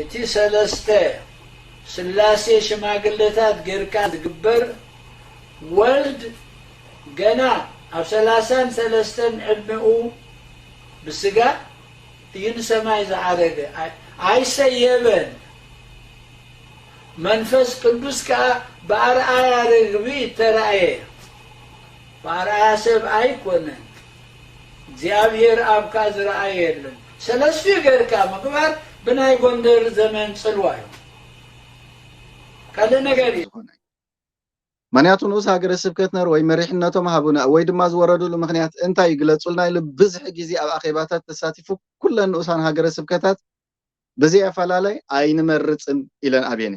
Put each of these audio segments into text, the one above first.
እቲ ሰለስተ ስላሴ ሽማግለታት ጌርካ ዝግበር ወልድ ገና ኣብ ሰላሳን ሰለስተን ዕድመኡ ብስጋ እዩ ንሰማይ ዝዓረገ። ኣይ-፣ ኣይሰየበን። መንፈስ ቅዱስ ከኣ ብኣርኣያ ርግቢ ተራእየ። ብኣርኣያ ሰብ ኣይኮነን። እግዚኣብሔር ኣብ ከኣ ዝረኣየ የለን። ሰለስቲኡ ጌርካ ምግባር ብናይ ጎንደር ዘመን ጽልዋ እዩ። ካልእ ነገር እዩ። ዝኾነ። ምኽንያቱ ንኡስ ሃገረ ስብከት ነርወይ መሪሕነቶም ሃቡና ወይ ድማ ዝወረዱሉ ምኽንያት እንታይ እዩ ግለጹልና ኢሉ ብዝሒ ግዜ ኣብ ኣኼባታት ተሳቲፉ ኩለን ንኡሳን ሃገረ ስብከታት ብዘይ ኣፈላላይ ኣይንመርጽን ኢለን ኣብየን።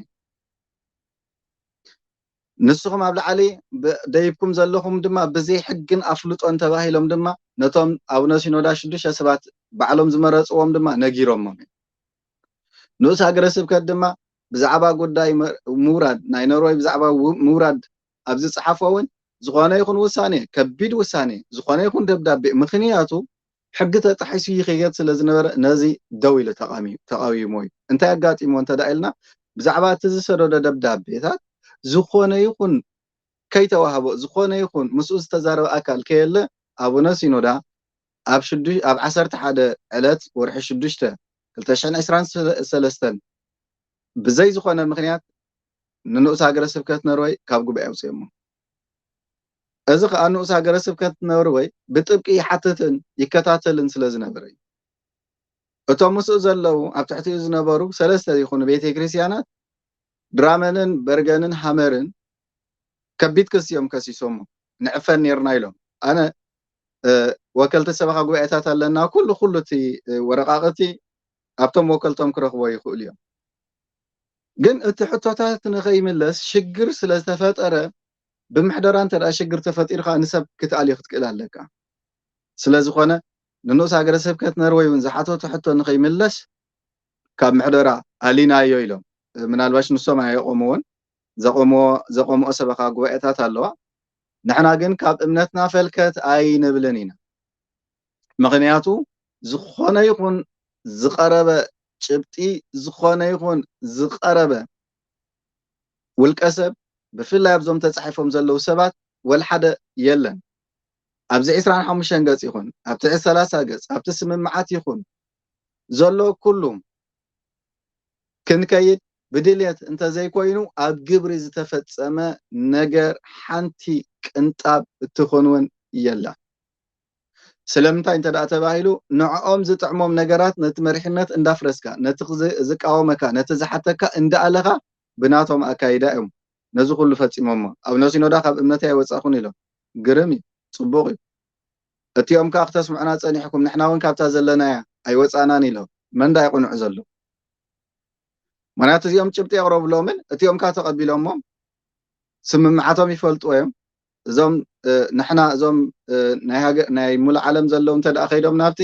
ንስኹም ኣብ ላዕሊ ብ-፣ ደይብኩም ዘለኹም ድማ ብዘይ ሕግን ኣፍልጦን ተባሂሎም ድማ ነቶም ኣቡነ ሲኖዳ ሽዱሽተ ሰባት ባዕሎም ዝመረጽዎም ድማ ነጊሮሞም እዮም። ንኡስ ሃገረ ስብከት ድማ ብዛዕባ ጉዳይ መ-፣ ምውራድ፣ ናይ ኖርወይ ብዛዕባ ው-፣ ምውራድ ኣብ ዝጸሓፎ እውን ዝኾነ ይኹን ውሳኔ፣ ከቢድ ውሳኔ፣ ዝኾነ ይኹን ደብዳቤ፣ ምኽንያቱ ሕጊ ተጣሒሱ ይኸይድ ስለ ዝነበረ ነዚ ደው ኢሉ ተቓሚ-፣ ተቓዊሞ እዩ። እንታይ ኣጋጢሞ እንተ ደኣ ኢልና ብዛዕባ እቲ ዝሰደዶ ደብዳቤታት ዝኾነ ይኹን ከይተዋህቦ፣ ዝኾነ ይኹን ምስኡ ዝተዛረበ ኣካል ከየለ ኣቡነ ሲኖዳ ኣብ ሽዱ-፣ ኣብ ዓሰርተ ሓደ ዕለት ወርሒ ሽዱሽተ ክልተ ሽሕን ዕስራን ሰለስተን ብዘይ ዝኾነ ምኽንያት ንንኡስ ሃገረ ስብከት ኖርወይ ካብ ጉባኤ ኣውፅኦሞ። እዚ ኸኣ ንኡስ ሃገረ ስብከት ኖርወይ ብጥብቂ ይሓትትን ይከታተልን ስለ ዝነበረ እዩ። እቶም ምስኡ ዘለዉ ኣብ ትሕቲኡ ዝነበሩ ሰለስተ ይኹኑ ቤተ ክርስቲያናት ድራመንን በርገንን ሃመርን ከቢድ ክሲ እዮም ከሲሶሞ። ንዕፈን ኔርና ኢሎም። ኣነ፣ እ፣ ወከልቲ ሰበኻ ጉባኤታት ኣለና፣ ኩሉ፣ ኩሉ እቲ፣ እ፣ ወረቃቕቲ ኣብቶም ወከልቶም ክረኽቦ ይኽእሉ እዮም። ግን እቲ ሕቶታት ንኸይምለስ ሽግር ስለ ዝተፈጠረ፣ ብምሕደራ እንተ ደኣ ሽግር ተፈጢሩ ኸኣ ንሰብ ክትኣልዮ ክትክእል ኣለካ። ስለ ዝኾነ ንንኡስ ሃገረ ስብከት ነርወይ እውን ዝሓተቶ ሕቶ ንኸይምለስ ካብ ምሕደራ ኣሊናዮ ኢሎም። ምናልባሽ ንሶም ኣየቆምዎን፣ ዘቆምዎ፣ ዘቆምኦ ሰበኻ ጉባኤታት ኣለዋ። ንሕና ግን ካብ እምነትና ፈልከት ኣይንብልን ኢና። ምኽንያቱ ዝኾነ ይኹን ዝቐረበ ጭብጢ፣ ዝኾነ ይኹን ዝቐረበ ውልቀ ሰብ፣ ብፍላይ ኣብዞም ተጻሒፎም ዘለዉ ሰባት ወልሓደ የለን። ኣብዚ ዕስራን ሓሙሽተን ገጽ ይኹን፣ ኣብቲ ሰላሳ ገጽ፣ ኣብቲ ስምምዓት ይኹን ዘሎ ኩሉ ክንከይድ ብድልየት እንተዘይኮይኑ ኣብ ግብሪ ዝተፈጸመ ነገር ሓንቲ ቅንጣብ እትኾን እውን የላ። ስለምንታይ እንተ ደኣ ተባሂሉ፣ ንዕኦም ዝጥዕሞም ነገራት ነቲ መሪሕነት እንዳፍረስካ፣ ነቲ ክዝ-፣ ዝቃወመካ፣ ነቲ ዝሓተካ እንዳኣለኻ ብናቶም ኣካይዳ እዮም ነዚ ኩሉ ፈጺሞሞ። ኣቡነ ሲኖዳ ካብ እምነተይ ኣይወጻእኩን ኢሎም። ግርም እዩ፣ ጽቡቕ እዩ። እቲኦም ከኣ ክተስምዑና ጸኒሕኩም፣ ንሕና እውን ካብታ ዘለናያ ኣይወጻእናን ኢሎም። መን ደኣ እዩ ቅኑዕ ዘሎ? ምኽንያቱ እዚኦም ጭብጢ የቕረብሎምን እቲኦም ከኣ ተቐቢሎሞም ስምምዓቶም ይፈልጥዎ እዮም። እዞም፣ እ፣ ንሕና እዞም፣ እ፣ ናይ ሃገ-፣ ናይ ሙሉእ ዓለም ዘለዉ እንተ ደኣ ከይዶም ናብቲ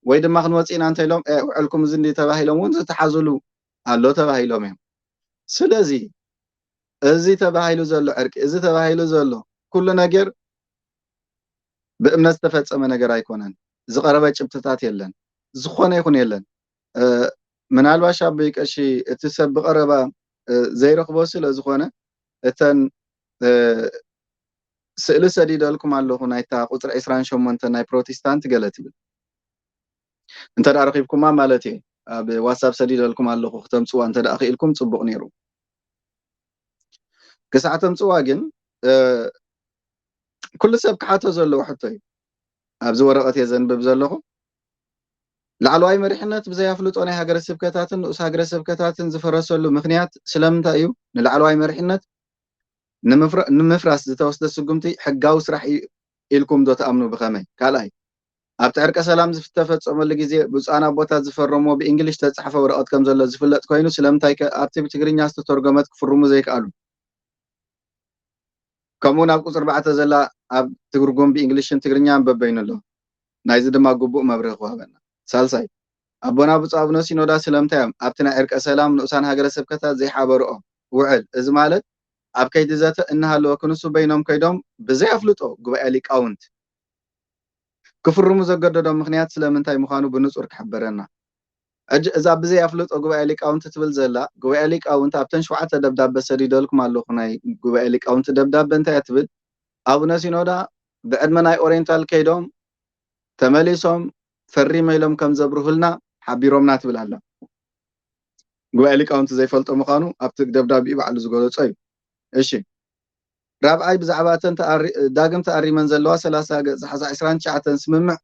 ወይ ድማ ክንወጽእ ኢና እንተ ኢሎም፣ "እ፣ ውዕልኩም እዚ እንዲ" ተባሂሎም እውን ዝተሓዙሉ ኣሎ ተባሂሎም እዮም። ስለዚ እዚ ተባሂሉ ዘሎ ዕርቂ፣ እዚ ተባሂሉ ዘሎ ኩሉ ነገር ብእምነት ዝተፈጸመ ነገር ኣይኮነን። ዝቐረበ ጭብጥታት የለን። ዝኾነ ይኹን የለን። እ፣ ምናልባሽ ኣቦይ ቀሺ እቲ ሰብ ብቐረባ፣ እ፣ ዘይረኽቦ ስለ ዝኾነ እተን፣ እ፣ ስእሊ ሰዲደልኩም ኣለኹ ናይታ ቁጽሪ ዕስራን ሸሞንተን ናይ ፕሮቴስታንት ገለ ትብል። እንተ ደኣ ረኺብኩማ ማለት እየ። ኣብ ዋትሳፕ ሰዲደልኩም ኣለኹ፣ ክተምጽዋ እንተ ደኣ ክኢልኩም ጽቡቕ ነይሩ። ክሳዕ ተምጽዋ ግን፣ እ፣ ኩሉ ሰብ ክሓቶ ዘለዎ ሕቶ እዩ። ኣብዚ ወረቐት እየ ዘንብብ ዘለኹ። ላዕለዋይ መሪሕነት ብዘይ ኣፍልጦ ናይ ሃገረ ስብከታትን ንኡስ ሃገረ ስብከታትን ዝፈረሰሉ ምኽንያት ስለምንታይ እዩ? ንላዕለዋይ መሪሕነት ንምፍራ-፣ ንምፍራስ ዝተወስደ ስጉምቲ ሕጋዊ ስራሕ እዩ ኢልኩም ዶ ትኣምኑ? ብኸመይ? ካልኣይ፣ ኣብቲ ዕርቀ ሰላም ዝተፈጸመሉ ግዜ ብፁዓን ኣቦታት ዝፈረምዎ ብእንግሊሽ ዝተጻሕፈ ወረቐት ከም ዘሎ ዝፍለጥ ኮይኑ፣ ስለምንታይ ከ ኣብቲ ብትግርኛ ዝተተርጎመት ክፍርሙ ዘይከኣሉ? ከምኡ እውን ኣብ ቁጽሪ ኣርባዕተ ዘላ ኣብ ትርጉም ብእንግሊሽን ትግርኛን በበይኑ ኣሎ። ናይዚ ድማ ግቡእ መብርሂ ክወሃበና። ሳልሳይ፣ ኣቦና ብፁዕ ኣቡነ ሲኖዳ ስለምንታይ እዮም ኣብቲ ናይ ዕርቀ ሰላም ንኡሳን ሃገረ ስብከታት ዘይሓበርኦ ውዕል? እዚ ማለት ኣብ ከይዲ ዘተ እናሃለወ ክንሱ በይኖም ከይዶም ብዘይ ኣፍልጦ ጉባኤ ሊቃውንት ክፍርሙ ዘገደዶም ምኽንያት ስለምንታይ ምዃኑ ብንጹር ክሕበረና። ሕጂ እዛ ብዘይ ኣፍልጦ ጉባኤ ሊቃውንቲ ትብል ዘላ፣ ጉባኤ ሊቃውንቲ ኣብተን ሸውዓተ ደብዳበ ሰዲደልኩም ኣለኹ። ናይ ጉባኤ ሊቃውንቲ ደብዳበ እንታይ እያ ትብል? ኣቡነ ሲኖዳ ብዕድመ ናይ ኦሪየንታል ከይዶም ተመሊሶም ፈሪመ ኢሎም ከም ዘብርሁልና ሓቢሮምና ትብል ኣላ። ጉባኤ ሊቃውንቲ ዘይፈልጦ ምዃኑ ኣብቲ ደብዳቤኡ ባዕሉ ዝገለጾ እዩ። እሺ፣ ራብዓይ፣ ብዛዕባ እተን ተኣሪ-፣ ዳግም ተኣሪመን ዘለዋ ሰላሳ ገጽ ዝሓዛ ዕስራን ትሽዓተን ስምምዕ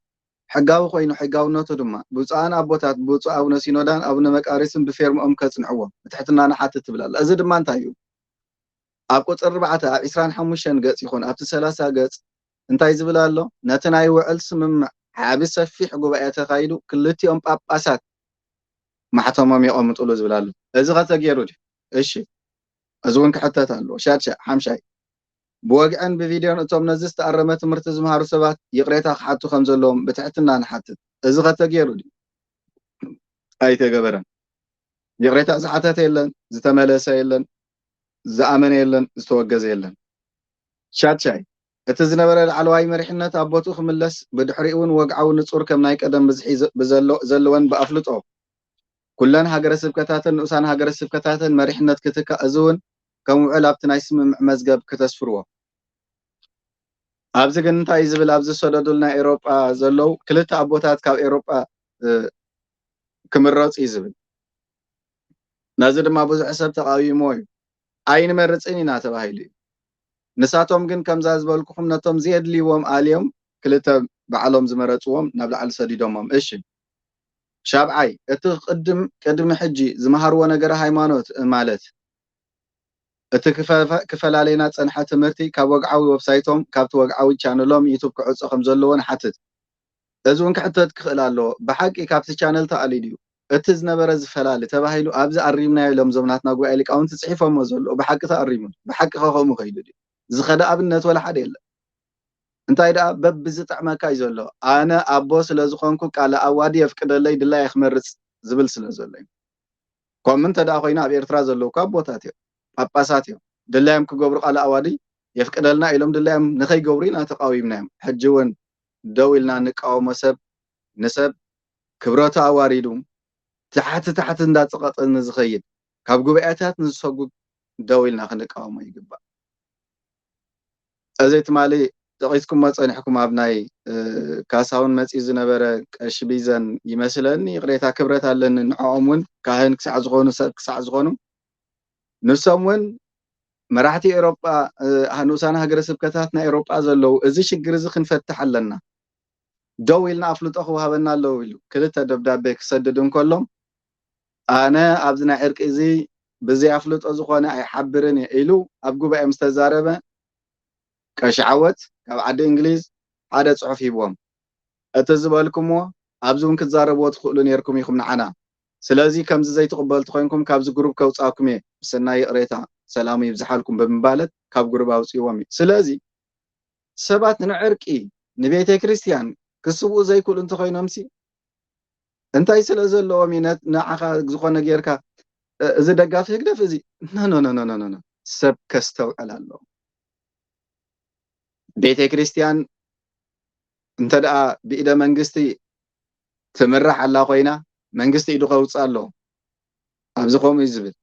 ሕጋዊ ኮይኑ፣ ሕጋውነቱ ድማ ብፁዓን ኣቦታት ብፁዕ ኣቡነ ሲኖዳን ኣቡነ መቃሪስን ብፌርምኦም ከጽንዕዎ ብትሕትና ንሓትት ትብል ኣላ። እዚ ድማ እንታይ እዩ? ኣብ ቁጽሪ ኣርባዕተ፣ ኣብ ዕስራን ሓሙሽተን ገጽ ይኹን ኣብቲ ሰላሳ ገጽ እንታይ ዝብል ኣሎ? ነቲ ናይ ውዕል ስምምዕ ዓቢ ሰፊሕ ጉባኤ ተኻይዱ፣ ክልቲኦም ጳጳሳት ማሕተሞም የቐምጥሉ ዝብል ኣሎ። እዚ ኸ ተገይሩ ድዩ? እሺ፣ እዚ እውን ክሕተት ኣለዎ። ሻድሻይ፣ ሓምሻይ፣ ብወግዕን ብቪድዮን እቶም ነዚ ዝተኣረመ ትምህርቲ ዝምሃሩ ሰባት ይቕሬታ ክሓቱ ከም ዘለዎም ብትሕትና ንሓትት። እዚ ኸ ተገይሩ ድዩ? ኣይተገበረን። ይቕሬታ ዝሓተተ የለን፣ ዝተመለሰ የለን፣ ዝኣመነ የለን፣ ዝተወገዘ የለን። ሻድሻይ፣ እቲ ዝነበረ ላዕለዋይ መሪሕነት ኣብ ቦትኡ ክምለስ፣ ብድሕሪኡ እውን ወግዓዊ ንጹር ከም ናይ ቀደም ብዝሒ ዘ-፣ ብዘሎ-፣ ዘለወን ብኣፍልጦ ኩለን ሃገረ ስብከታትን ንኡሳን ሃገረ ስብከታትን መሪሕነት ክትካእ፣ እዚ እውን ከም ውዕል ኣብቲ ናይ ስምምዕ መዝገብ ክተስፍርዎ። ኣብዚ ግን እንታይ እዩ ዝብል? ኣብዚ ዝሰደዱልና ኤሮጳ ዘለዉ ክልተ ኣቦታት ካብ ኤሮጳ፣ እ፣ ክምረጹ እዩ ዝብል። ነዚ ድማ ብዙሕ ሰብ ተቓዊሞ እዩ። ኣይንመርጽን ኢና ተባሂሉ እዩ። ንሳቶም ግን ከምዛ ዝበልኩኹም ነቶም ዘየድልይዎም ኣልዮም ክልተ ባዕሎም ዝመረጽዎም ናብ ላዕሊ ሰዲዶሞም። እሺ። ሻብዓይ፣ እቲ ቅድም-፣ ቅድሚ ሕጂ ዝመሃርዎ ነገረ ሃይማኖት ማለት እቲ ክፈ-፣ ክፈላልየና ዝጸንሐ ትምህርቲ ካብ ወግዓዊ ወብሳይቶም፣ ካብቲ ወግዓዊ ቻነሎም ዩቱብ ክዕጾ ከም ዘለዎ ንሓትት። እዚ እውን ክሕተት ክኽእል ኣለዎ። ብሓቂ ካብቲ ቻነል ተኣልዩ ድዩ? እቲ ዝነበረ ዝፈላሊ ተባሂሉ ኣብዚ ኣሪምናዮ ኢሎም እዞም ናትና ጉባኤ ሊቃውንቲ ጽሒፎሞ ዘለዉ። ብሓቂ ተኣሪሙ ድዩ? ብሓቂ ከ ከምኡ ከይዱ ድዩ? ዝኸደ ኣብነት ወላ ሓደ የለን። እንታይ ደኣ በብዝጥዕመካ እዩ ዘሎ። ኣነ ኣቦ ስለ ዝኾንኩ ቃለ ኣዋዲ የፍቅደለይ፣ ድላየ ክመርጽ ዝብል ስለ ዘሎ እዩ። ከምኡ እንተ ደኣ ኮይኑ ኣብ ኤርትራ ዘለዉ እኮ ኣቦታት እዮም፣ ጳጳሳት እዮም። ድላዮም ክገብሩ ቃለ ኣዋዲ የፍቅደልና ኢሎም ድላዮም ንኸይገብሩ ኢና ተቃዊምናዮም። ሕጂ እውን ደው ኢልና እንቃወሞ ሰብ ንሰብ ክብረቱ ኣዋሪዱ ታሕቲ ታሕቲ እንዳጸቐጠ ንዝኸይድ ካብ ጉባኤታት ንዝሰጉግ ደው ኢልና ክንቃወሞ ይግባእ። እዚ ትማሊ ጠቒስኩሞ ጸኒሕኩም ኣብ ናይ፣ እ፣ ካሳሁን መጺኡ ዝነበረ ቀሺ ቢዘን ይመስለኒ፣ ይቕሬታ ክብረት ኣለኒ ንዕኦም እውን ካህን ክሳዕ ዝኾኑ ሰብ ክሳዕ ዝኾኑ ንሶም እውን መራሕቲ ኤሮጳ፣ እ፣ ንኡሳን ሃገረ ስብከታት ናይ ኤሮጳ ዘለዉ እዚ ሽግር እዚ ክንፈትሕ ኣለና። ደው ኢልና ኣፍልጦ ክወሃበና ኣለዎ ኢሉ ክልተ ደብዳቤ ክሰድድ እንከሎ ኣነ ኣብዚ ናይ ዕርቂ እዚ ብዘይ ኣፍልጦ ዝኾነ ኣይሓብርን እየ ኢሉ ኣብ ጉባኤ ምስ ተዛረበ ቀሺ ዓወት ካብ ዓዲ እንግሊዝ ሓደ ጽሑፍ ሂብዎም። እቲ ዝበልኩምዎ ኣብዚ እውን ክትዛረብዎ ትኽእሉ ነይርኩም ኢኹም ንዓና። ስለዚ ከምዚ ዘይትቕበሉ ተኾይንኩም ካብዚ ግሩፕ ከውጻኩም እየ። ብሰናይ ይቕሬታ ሰላሙ ይብዝሓልኩም ብምባለት ካብ ግሩፕ ኣውጽእዎም እዩ። ስለዚ ሰባት ንዕርቂ ንቤተ ክርስቲያን ክስውኡ ዘይክእሉ እንተኾይኖምሲ እንታይ ስለ ዘለዎም እዩ ነት-፣ ንዓኻ ዝኾነ ጌርካ፣ እ-፣ እዚ ደጋፊ ህግደፍ እዚ? ኖ፣ ኖ፣ ኖ፣ ኖ፣ ኖ፣ ኖ። ሰብ ከስተውዕል ኣለዎ። ቤተ ክርስቲያን እንተ ደኣ ብኢደ መንግስቲ ትምራሕ ኣላ ኮይና፣ መንግስቲ ኢዱ ከውጽእ ኣለዎ። ኣብዚ ከምኡ እዩ ዝብል።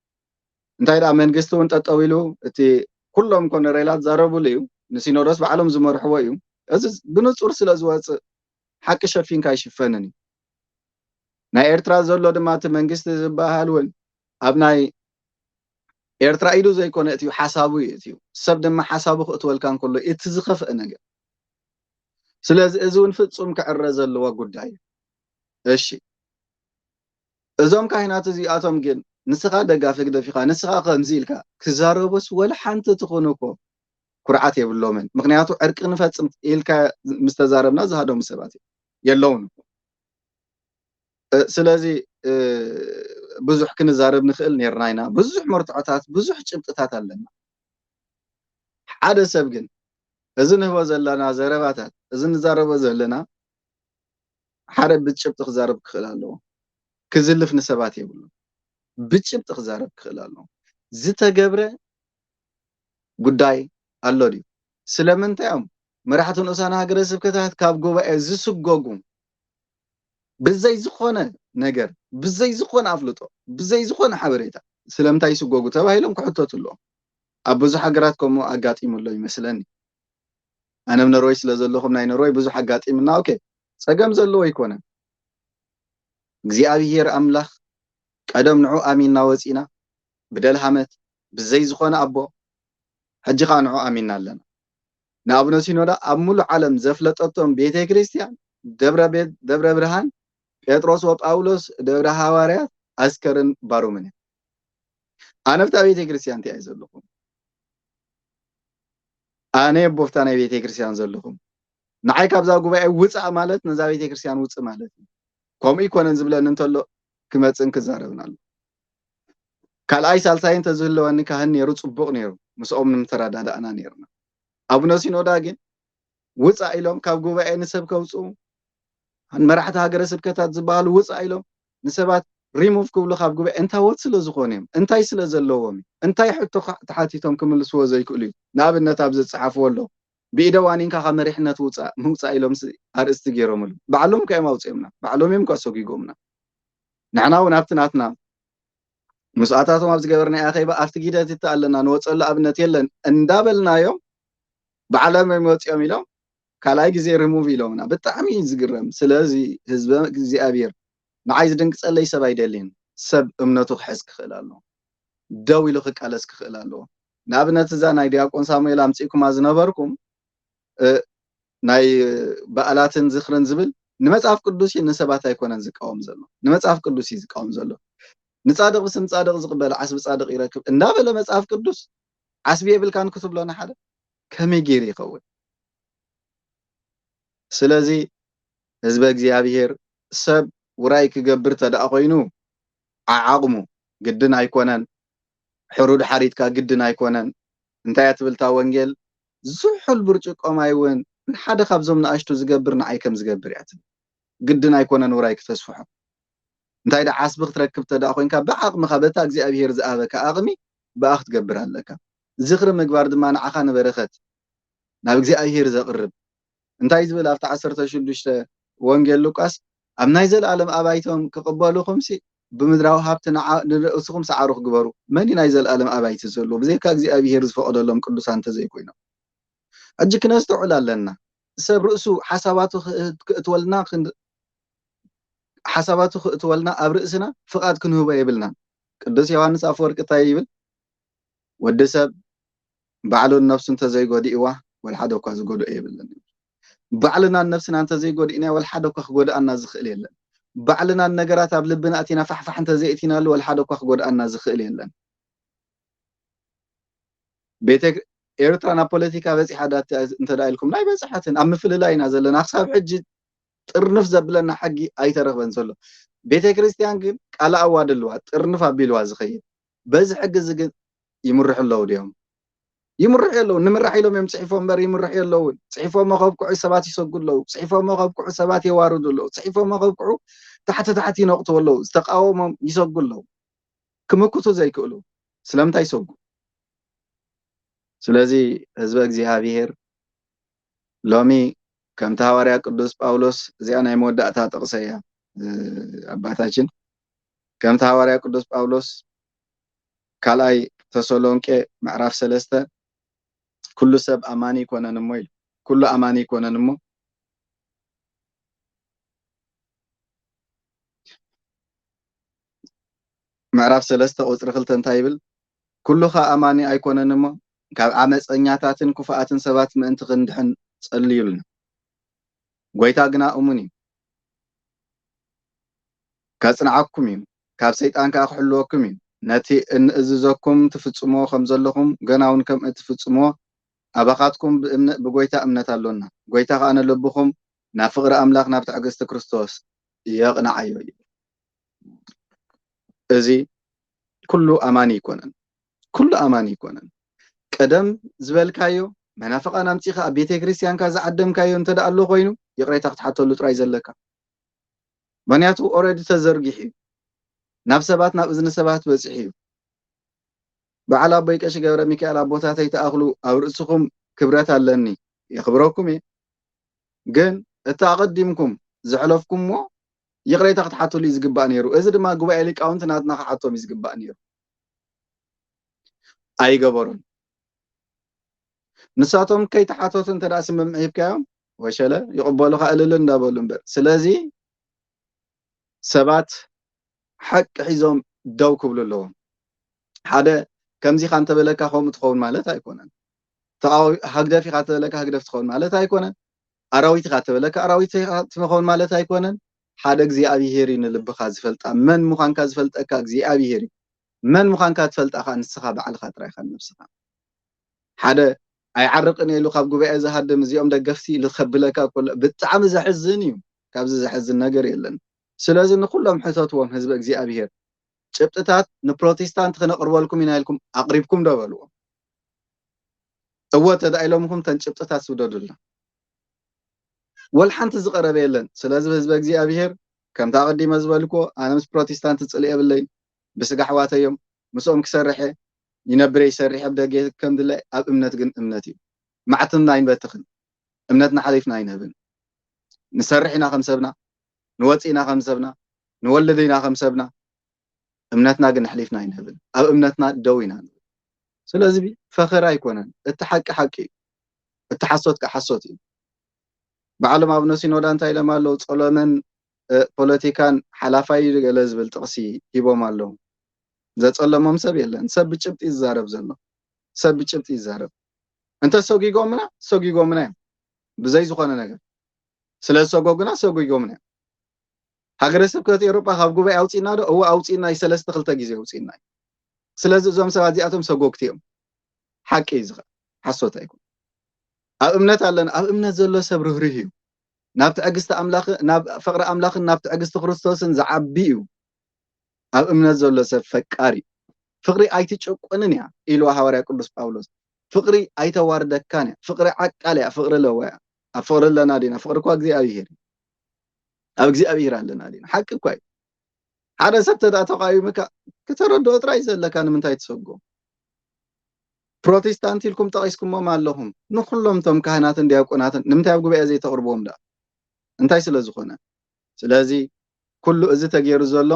እንታይ ደኣ መንግስቲ እውን ጠጠው ኢሉ፣ እቲ ኩሎም ኮነሬላት ዛረቡሉ እዩ፣ ንሲኖዶስ ባዕሎም ዝመርሕዎ እዩ። እዚ ብንጹር ስለ ዝወጽእ ሓቂ ሸፊንካ ኣይሽፈንን እዩ። ናይ ኤርትራ ዘሎ ድማ እቲ መንግስቲ ዝበሃል እውን ኣብ ናይ ኤርትራ ኢዱ ዘይኮነ እትዩ ሓሳቡ እዩ እትዩ። ሰብ ድማ ሓሳቡ ክእትወልካ እንከሎ እቲ ዝኸፍአ ነገር። ስለዚ እዚ እውን ፍጹም ክዕረ ዘለዎ ጉዳይ እዩ። እሺ፣ እዞም ካህናት እዚኣቶም ግን ንስኻ ደጋፊ ህግደፍ ኢኻ፣ ንስኻ ከምዚ ኢልካ ክዛረቡስ ወላ ሓንቲ ትኹን እኮ ኩርዓት የብሎምን። ምክንያቱ ዕርቂ ንፈጽም ኢልካ ምስ ተዛረብና ዝሃደሙ ሰባት እዮም። የለውን እኮ። እ፣ ስለዚ፣ እ፣ ብዙሕ ክንዛረብ ንኽእል ኔርና ኢና። ብዙሕ መርትዖታት፣ ብዙሕ ጭብጥታት ኣለና። ሓደ ሰብ ግን እዚ ንህቦ ዘለና ዘረባታት፣ እዚ ንዛረቦ ዘለና ሓደ ብጭብጢ ክዛረብ ክኽእል ኣለዎ። ክዝልፍ ንሰባት የብሉን። ብጭብጢ ክዛረብ ክኽእል ኣለዎ። ዝተገብረ ጉዳይ ኣሎ ድዩ? ስለምንታይ እዮም መራሕቲ ንኡሳን ሃገረ ስብከታት ካብ ጉባኤ ዝስጎጉ? ብዘይ ዝኾነ ነገር፣ ብዘይ ዝኾነ ኣፍልጦ፣ ብዘይ ዝኾነ ሓበሬታ ስለምንታይ ይስጎጉ ተባሂሎም ክሕተቱ ኣለዎም። ኣብ ብዙሕ ሃገራት ከምኡ ኣጋጢሙ ኣሎ ይመስለኒ። ኣነ ኣብ ኖርወይ ስለ ዘለኹም ናይ ኖርወይ ብዙሕ ኣጋጢምና። ኦኬ፣ ጸገም ዘለዎ ኣይኮነን። እግዚኣብሔር ኣምላኽ ቀደም ንዑ ኣሚንና ወጺና ብደልሃመት ብዘይ ዝኾነ ኣቦ፣ ሕጂ ኸኣ ንዑ ኣሚንና ኣለና። ንኣቡነ ሲኖዳ ኣብ ሙሉእ ዓለም ዘፍለጠቶም ቤተ ክርስቲያን ደብረ ቤት፣ ደብረ ብርሃን፣ ጴጥሮስ ወጳውሎስ፣ ደብረ ሃዋርያት፣ ኣስከርን ባሮምን እዮም። ኣነ ኣብታ ቤተ ክርስቲያን እቲኣ እየ ዘለኹም። ኣነ ኣቦ ኣብታ ናይ ቤተ ክርስቲያን ዘለኹም። ንዓይ ካብዛ ጉባኤ ውጻእ ማለት ነዛ ቤተ ክርስቲያን ውጽእ ማለት እዩ። ከምኡ ይኮነን ዝብለኒ እንተሎ ክመጽእን ክዛረብን ኣሎ። ካልኣይ ሳልሳይ እንተዝህልወኒ ካህን ነይሩ ጽቡቕ ነይሩ፣ ምስኦም ንምተረዳዳእና ነይርና። ኣቡነ ሲኖዳ ግን ውጻእ ኢሎም ካብ ጉባኤ ንሰብ ከውጽኡ፣ መራሕቲ ሃገረ ስብከታት ዝበሃሉ ውጻእ ኢሎም ንሰባት ሪሙቭ ክብሉ ካብ ጉባኤ እንታዎት ስለ ዝኾኑ እዮም? እንታይ ስለ ዘለዎም እዩ? እንታይ ሕቶ ካ-፣ ተሓቲቶም ክምልስዎ ዘይክእሉ እዩ? ንኣብነት ኣብዚ ዝጸሓፍዎ ኣሎ፣ ብኢደ ዋኒንካ ካብ መሪሕነት ውጻእ፣ ምውጻእ ኢሎም ስ-፣ ኣርእስቲ ገይሮምሉ። ባዕሎም እኳ እዮም ኣውጺኦምና፣ ባዕሎም እዮም እኳ ኣሰጒጎምና። ንሕና እውን ኣብቲ ናትና ምስኣታቶም ኣብ ዝገበርናዮ ኣኼባ ኣብቲ ጊደት እቲ ኣለና፣ ንወጸሉ ኣብነት የለን እንዳበልናዮም፣ ባዕሎም እዮም ወጺኦም ኢሎም ካልኣይ ግዜ ሪሙቭ ኢሎምና። ብጣዕሚ እዩ ዝግረም። ስለዚ ህዝበ እግዚኣብሔር ንዓይ ዝድንግጸለይ ሰብ ኣይደልን። ሰብ እምነቱ ክሕዝ ክኽእል ኣለዎ። ደው ኢሉ ክቃለስ ክኽእል ኣለዎ። ንኣብነት እዛ ናይ ዲያቆን ሳሙኤል ኣምጺእኩማ ዝነበርኩም፣ እ፣ ናይ በዓላትን ዝኽርን ዝብል ንመጽሓፍ ቅዱስ እዩ ንሰባት ኣይኮነን ዝቃወም ዘሎ። ንመጽሓፍ ቅዱስ እዩ ዝቃወም ዘሎ። "ንጻድቕ ብስም ጻድቕ ዝቕበል ዓስቢ ጻድቕ ይረክብ" እንዳበለ መጽሓፍ ቅዱስ ዓስቢ የብልካን ክትብሎ ንሓደ ከመይ ገይሩ ይኸውን? ስለዚ ህዝበ እግዚኣብሔር ሰብ ውራይ ክገብር ተደኣ ኮይኑ ዓዓቕሙ ግድን ኣይኮነን። ሕሩድ ሓሪድካ ግድን ኣይኮነን። እንታይ እያ ትብል እታ ወንጌል? "ዝሑል ብርጭቆ ማይ እውን ንሓደ ካብዞም ንኣሽቱ ዝገብር ንዓይ ከም ዝገብር እያ" ትብል። ግድን ኣይኮነን ውራይ ክተስፍሖ። እንታይ ደኣ ዓስቢ ክትረክብ ተደኣ ኮይንካ ብዓቕምኻ በታ እግዚኣብሔር ዝኣበካ ኣቕሚ ብኣ ክትገብር ኣለካ። ዝኽሪ ምግባር ድማ ንዓኻ ንበረኸት ናብ እግዚኣብሔር ዘቕርብ። እንታይ ዝብል ኣብቲ ዓሰርተ ሽዱሽተ ወንጌል ሉቃስ፣ "ኣብ ናይ ዘለኣለም ኣባይቶም ክቕበሉኹምሲ ብምድራዊ ሃብቲ ንዓ-፣ ንርእስኹም ሰዓሩ ክግበሩ። መን እዩ ናይ ዘለኣለም ኣባይቲ ዘለዎ? ብዘይካ እግዚኣብሔር ዝፈቐደሎም ቅዱሳን እንተዘይኮይኖም።" ሕጂ ክነስተውዕል ኣለና። ሰብ ርእሱ ሓሳባቱ ክእ-፣ ክእትወልና ክን-፣ ሓሳባቱ ክእትወልና ኣብ ርእስና ፍቓድ ክንህቦ የብልናን። ቅዱስ ዮሃንስ ኣፈወርቂ እንታይ ይብል? "ወዲ ሰብ ባዕሉን ነፍሱ እንተዘይጎዲእዋ፣ ወላ ሓደ እኳ ዝጎድኦ የብልን" ይብል። ባዕልናን ነፍስና እንተዘይጎዲእና፣ ወላ ሓደ እኳ ክጎድኣና ዝኽእል የለን። ባዕልናን ነገራት ኣብ ልብና ኣቲና ፋሕፋሕ እንተዘይእቲናሉ፣ ወላ ሓደ እኳ ክጎድኣና ዝኽእል የለን። ቤተ ኤርትራ ናብ ፖለቲካ በጺሓ ዳ እንተ-፣ እንተ ደኣ ኢልኩም፣ ናይ በጽሓትን ኣብ ምፍልላይ ኢና ዘለና። ክሳብ ሕጂ ጥርንፍ ዘብለና ሕጊ ኣይተረኽበን ዘሎ። ቤተ ክርስቲያን ግን ቃል ኣዋድ ኣለዋ፣ ጥርንፍ ኣቢልዋ ዝኸይድ። በዚ ሕጊ እዚ ግን ይምርሑ ኣለዉ ድዮም? ይምርሑ የለዉ። ንምራሕ ኢሎም እዮም ጽሒፎም እምበር ይምርሑ የለዉን። ጽሒፎሞ ከብቅዑ ሰባት ይሰጉ ኣለዉ። ጽሒፎሞ ከብቅዑ ሰባት የዋርዱ ኣለዉ። ጽሒፎሞ ከብቅዑ ታሕቲ ታሕቲ ይነቕቱ ኣለዉ። ዝተቃወሞም ይሰጉ ኣለዉ። ክምክቱ ዘይክእሉ። ስለምንታይ ይሰጉ? ስለዚ ህዝበ እግዚኣብሔር ሎሚ ከምቲ ሃዋርያ ቅዱስ ጳውሎስ፣ እዚኣ ናይ መወዳእታ ጥቕሰ እያ፣ እ፣ ኣባታችን፣ ከምቲ ሃዋርያ ቅዱስ ጳውሎስ ካልኣይ ተሰሎንቄ ምዕራፍ ሰለስተ፣ "ኩሉ ሰብ ኣማኒ ይኮነን እሞ" ኢሉ። ኩሉ ኣማኒ ይኮነን እሞ፣ ምዕራፍ ሰለስተ ቁጽሪ ክልተ እንታይ ይብል? "ኩሉ ኸኣ ኣማኒ ኣይኮነን እሞ፣ ካብ ዓመጸኛታትን ክፉኣትን ሰባት ምእንቲ ክንድሕን ጸልዩልና። ጎይታ ግና እሙን እዩ፣ ከጽንዓኩም እዩ፣ ካብ ሰይጣን ከኣ ክሕልወኩም እዩ። ነቲ እንእዝዘኩም ትፍጽምዎ ከም ዘለኹም፣ ገና እውን ከም እትፍጽምዎ፣ ኣባኻትኩም ብእምነ-፣ ብጎይታ እምነት ኣሎና። ጎይታ ኸኣ ንልብኹም ናብ ፍቕሪ ኣምላኽ፣ ናብ ትዕግስቲ ክርስቶስ የቕንዓዮ" ይብል። እዚ ኩሉ ኣማኒ ኣይኮነን። ኩሉ ኣማኒ ኣይኮነን። ቀደም ዝበልካዮ መናፍቃን ኣምጺኻ ኣብ ቤተ ክርስቲያንካ ዝዓደምካዮ እንተ ደኣ ኣሎ ኮይኑ፣ ይቕሬታ ክትሓተሉ ጥራይ ዘለካ። ምኽንያቱ ኦረዲ ተዘርጊሑ እዩ። ናብ ሰባት፣ ናብ እዝኒ ሰባት በጺሑ እዩ። በዓል ኣቦይ ቀሺ ገብረ ሚካኤል፣ ኣቦታተይ ትኣኽሉ፣ ኣብ ርእስኹም ክብረት ኣለኒ፣ የኽብረኩም እየ። ግን እቲ ኣቐዲምኩም ዘሕለፍኩምዎ ይቕሬታ ክትሓትሉ እዩ ዝግባእ ነይሩ። እዚ ድማ ጉባኤ ሊቃውንቲ ናትና ክሓቶም እዩ ዝግባእ ነይሩ። ኣይገበሩን። ንሳቶም ከይተሓተቱ እንተ ደኣ ስምምዕ ሂብካዮም፣ ወሸለ ይቕበሉኻ እልል እንዳበሉ እምበር። ስለዚ ሰባት ሓቂ ሒዞም ደው ክብሉ ኣለዎም። ሓደ ከምዚ ኢኻ እንተበለካ ከምኡ ትኸውን ማለት ኣይኮነን። ተቓዊ-፣ ህግደፍ ኢኻ እንተበለካ ህግደፍ ትኸውን ማለት ኣይኮነን። ኣራዊት ኢኻ እንተበለካ ኣራዊት ኢኻ ትኸውን ማለት ኣይኮነን። ሓደ እግዚኣብሄር እዩ ንልብኻ ዝፈልጣ። መን ምዃንካ ዝፈልጠካ እግዚኣብሄር እዩ። መን ምዃንካ ትፈልጣ ኸኣ ንስኻ ባዕልኻ ጥራይ ኢኻ ንነብስኻ። ሓደ ኣይዓርቕን እየ ኢሉ ካብ ጉባኤ ዝሃድም እዚኦም ደገፍቲ ኢሉ ከብለካ ከሎ ብጣዕሚ ዘሕዝን እዩ። ካብዚ ዘሕዝን ነገር የለን። ስለዚ ንኹሎም ሕተትዎም ህዝቢ እግዚኣብሄር። ጭብጥታት ንፕሮቴስታንት ክነቕርበልኩም ኢና ኢልኩም ኣቕሪብኩም ዶ በልዎም። እወ ተዳ ኢሎምኹም ተን ጭብጥታት ስደዱልና። ወላ ሓንቲ ዝቐረበ የለን። ስለዚ ህዝቢ እግዚኣብሄር ከምቲ ኣቐዲመ ዝበልኩዎ ኣነ ምስ ፕሮቴስታንት ጽልኢ የብለይን። ብስጋ ኣሕዋተይ እዮም። ምስኦም ክሰርሕ እየ። ይነብር እየ ይሰርሕ እየ ብደገ ከም ድለ ኣብ እምነት ግን እምነት እዩ። ማዕትና ኣይንበትኽን። እምነትና ሓሊፍና ኣይንህብን። ንሰርሕ ኢና ከም ሰብና፣ ንወጽእ ኢና ከም ሰብና፣ ንወልድ ኢና ከም ሰብና። እምነትና ግን ኣሕሊፍና ኣይንህብን። ኣብ እምነትና ደው ኢና ንብል። ስለዚ ፈኸራ ኣይኮነን። እቲ ሓቂ ሓቂ እዩ። እቲ ሓሶት ከኣ ሓሶት እዩ። ባዕሎም ኣቡነ ሲኖዳ እንታይ ኢሎም ኣለዉ? ጸሎምን፣ እ፣ ፖለቲካን ሓላፋይ እዩ ገለ ዝብል ጥቕሲ ሂቦም ኣለዉ። ዘጸለሞም ሰብ የለን። ሰብ ብጭብጢ ይዛረብ ዘሎ። ሰብ ብጭብጢ ይዛረብ። እንተ ሰጒጎምና፣ ሰጒጎምና እዮም። ብዘይ ዝኾነ ነገር። ስለ ዝሰጎጉና፣ ሰጒጎምና እዮም። ሃገረ ስብከት ኤውሮጳ ካብ ጉባኤ ኣውጺእና ዶ? እወ ኣውጺእና እዩ። ሰለስተ ክልተ ግዜ ኣውጺእና እዩ። ስለዚ እዞም ሰባት እዚኣቶም ሰጎግቲ እዮም። ሓቂ እዩ ዝኸ-፣ ሓሶት ኣይኮን። ኣብ እምነት ኣለና። ኣብ እምነት ዘሎ ሰብ ርህሩህ እዩ። ናብ ትዕግስቲ ኣምላኽ፣ ናብ ፍቕሪ ኣምላኽን ናብ ትዕግስቲ ክርስቶስን ዝዓቢ እዩ። ኣብ እምነት ዘሎ ሰብ ፈቃሪ እዩ። ፍቕሪ ኣይትጨቁንን እያ ኢልዋ ሃዋርያ ቅዱስ ጳውሎስ። ፍቕሪ ኣይተዋርደካን እያ። ፍቕሪ ዓቃል እያ። ፍቕሪ ለዋ እያ። ኣብ ፍቕሪ ኣለና ዲና? ፍቕሪ እኳ እግዚኣብሄር እዩ። ኣብ እግዚኣብሄር ኣለና ዲና? ሓቂ እኳ እዩ። ሓደ ሰብ ተዳ ተቃዊምካ፣ ክተረድኦ ጥራይ ዘለካ ንምንታይ ትሰጎ? ፕሮቴስታንት ኢልኩም ጠቒስኩሞም ኣለኹም። ንኹሎም እቶም ካህናትን ዲያቆናትን ንምንታይ ኣብ ጉባኤ ዘይተቕርብዎም ደኣ? እንታይ ስለ ዝኾነ? ስለዚ ኩሉ እዚ ተገይሩ ዘሎ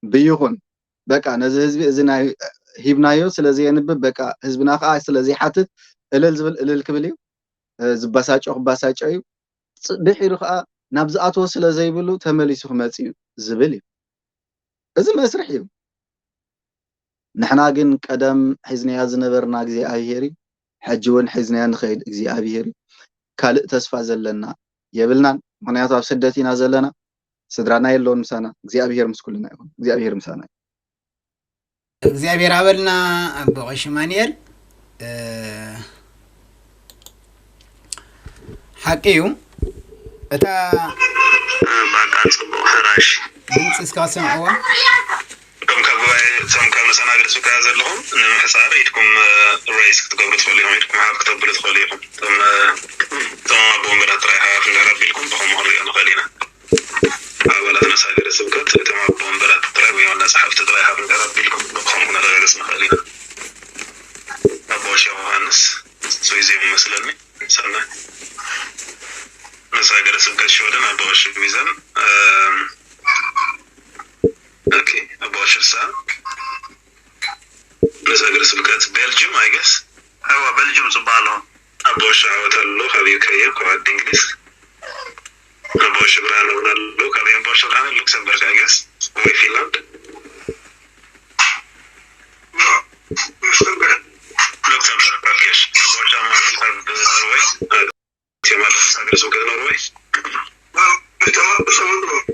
ብይኹን፣ በቃ ነዚ ህዝቢ እዚ ናይ ሂብናዮ ስለ ዘየንብብ፣ በቃ ህዝብና ከኣ ስለ ዘይሓትት እልል ዝብል እልል ክብል እዩ። እ፣ ዝበሳጮ ክባሳጮ እዩ። ጽ-፣ ድሒሩ ከኣ ናብ ዝኣትዎ ስለ ዘይብሉ ተመሊሱ ክመጽእ እዩ ዝብል እዩ። እዚ መስርሕ እዩ። ንሕና ግን ቀደም ሒዝናያ ዝነበርና እግዚኣብሄር እዩ። ሕጂ እውን ሒዝናያ ንኸይድ እግዚኣብሄር እዩ። ካልእ ተስፋ ዘለና የብልናን። ምኽንያቱ ኣብ ስደት ኢና ዘለና። ስድራና የለውን ምሳና። እግዚኣብሄር ምስ ኩልና ይኹን። እግዚኣብሄር ምሳና እዩ። እግዚኣብሔር ኣበልና ኣቦ ቀሺ ማንኤል። እ፣ ሓቂ እዩ። እታ ባካ ጽቡቕ ሕራሽ ድምፂ እስካ ሰምዕዋ። እቶም ካብ ጉባኤ፣ እቶም ካብ መሰናድእ ስብከት ዘለኹም ንምሕፃር ኢድኩም፣ እ፣ ሬይዝ ክትገብሩ ትኽእሉ ኢኹም። ኢድኩም ሓፍ ክተብሉ ትኽእሉ ኢኹም። እቶም፣ እ፣ እቶም ኣቦ ወንበራት ጥራይ ሓፍ እንድሕር ኣቢልኩም ብኸምኡ ክንሪኦ ንኽእል ኢና። ኣባላት መሳገሪ ስብከት፣ እቶም ኣቦ ወንበራት ጥራይ ወይ ዋና ጸሓፍቲ ጥራይ ሓፍ እንድሕር ኣቢልኩም ብኸምኡ ክነረጋግጽ ንኽእል ኢና። ኣቦ ቀሺ ዮሃንስ ስዊዝ እዮም መስለኒ። ሰናይ። መሳገሪ ስብከት ሽወደን ኣቦ ቀሺ ዊዘን፣ እም፣ ኦኬ፣ ኣቦ ቀሺ ፍስሃ። መሳገሪ ስብከት ቤልጅም፣ I guess። እወ፣ ቤልጅም ጽቡቕ ኣሎ። ኣቦ ቀሺ ዓወት ኣሎ ካብ ዩ ኬ እዮም፣ ካብ ዓዲ እንግሊዝ። ኣቦ ቀሺ ብርሃነ እውን ኣሎ ካብ፣ ኣቦ ቀሺ ብርሃነ ሉክሰምበርግ፣ I guess፣ ወይ ፊንላንድ። ሉክሰምበርግ፣ ኦኬ። ኣቦ ቀሺ ኣማኑኤል ካብ ኖርወይ። ኣክሲም ኣሎ መሳገሪ ስብከት ኖርወይ። ኣቦ ቀሺ ኣማኑኤል።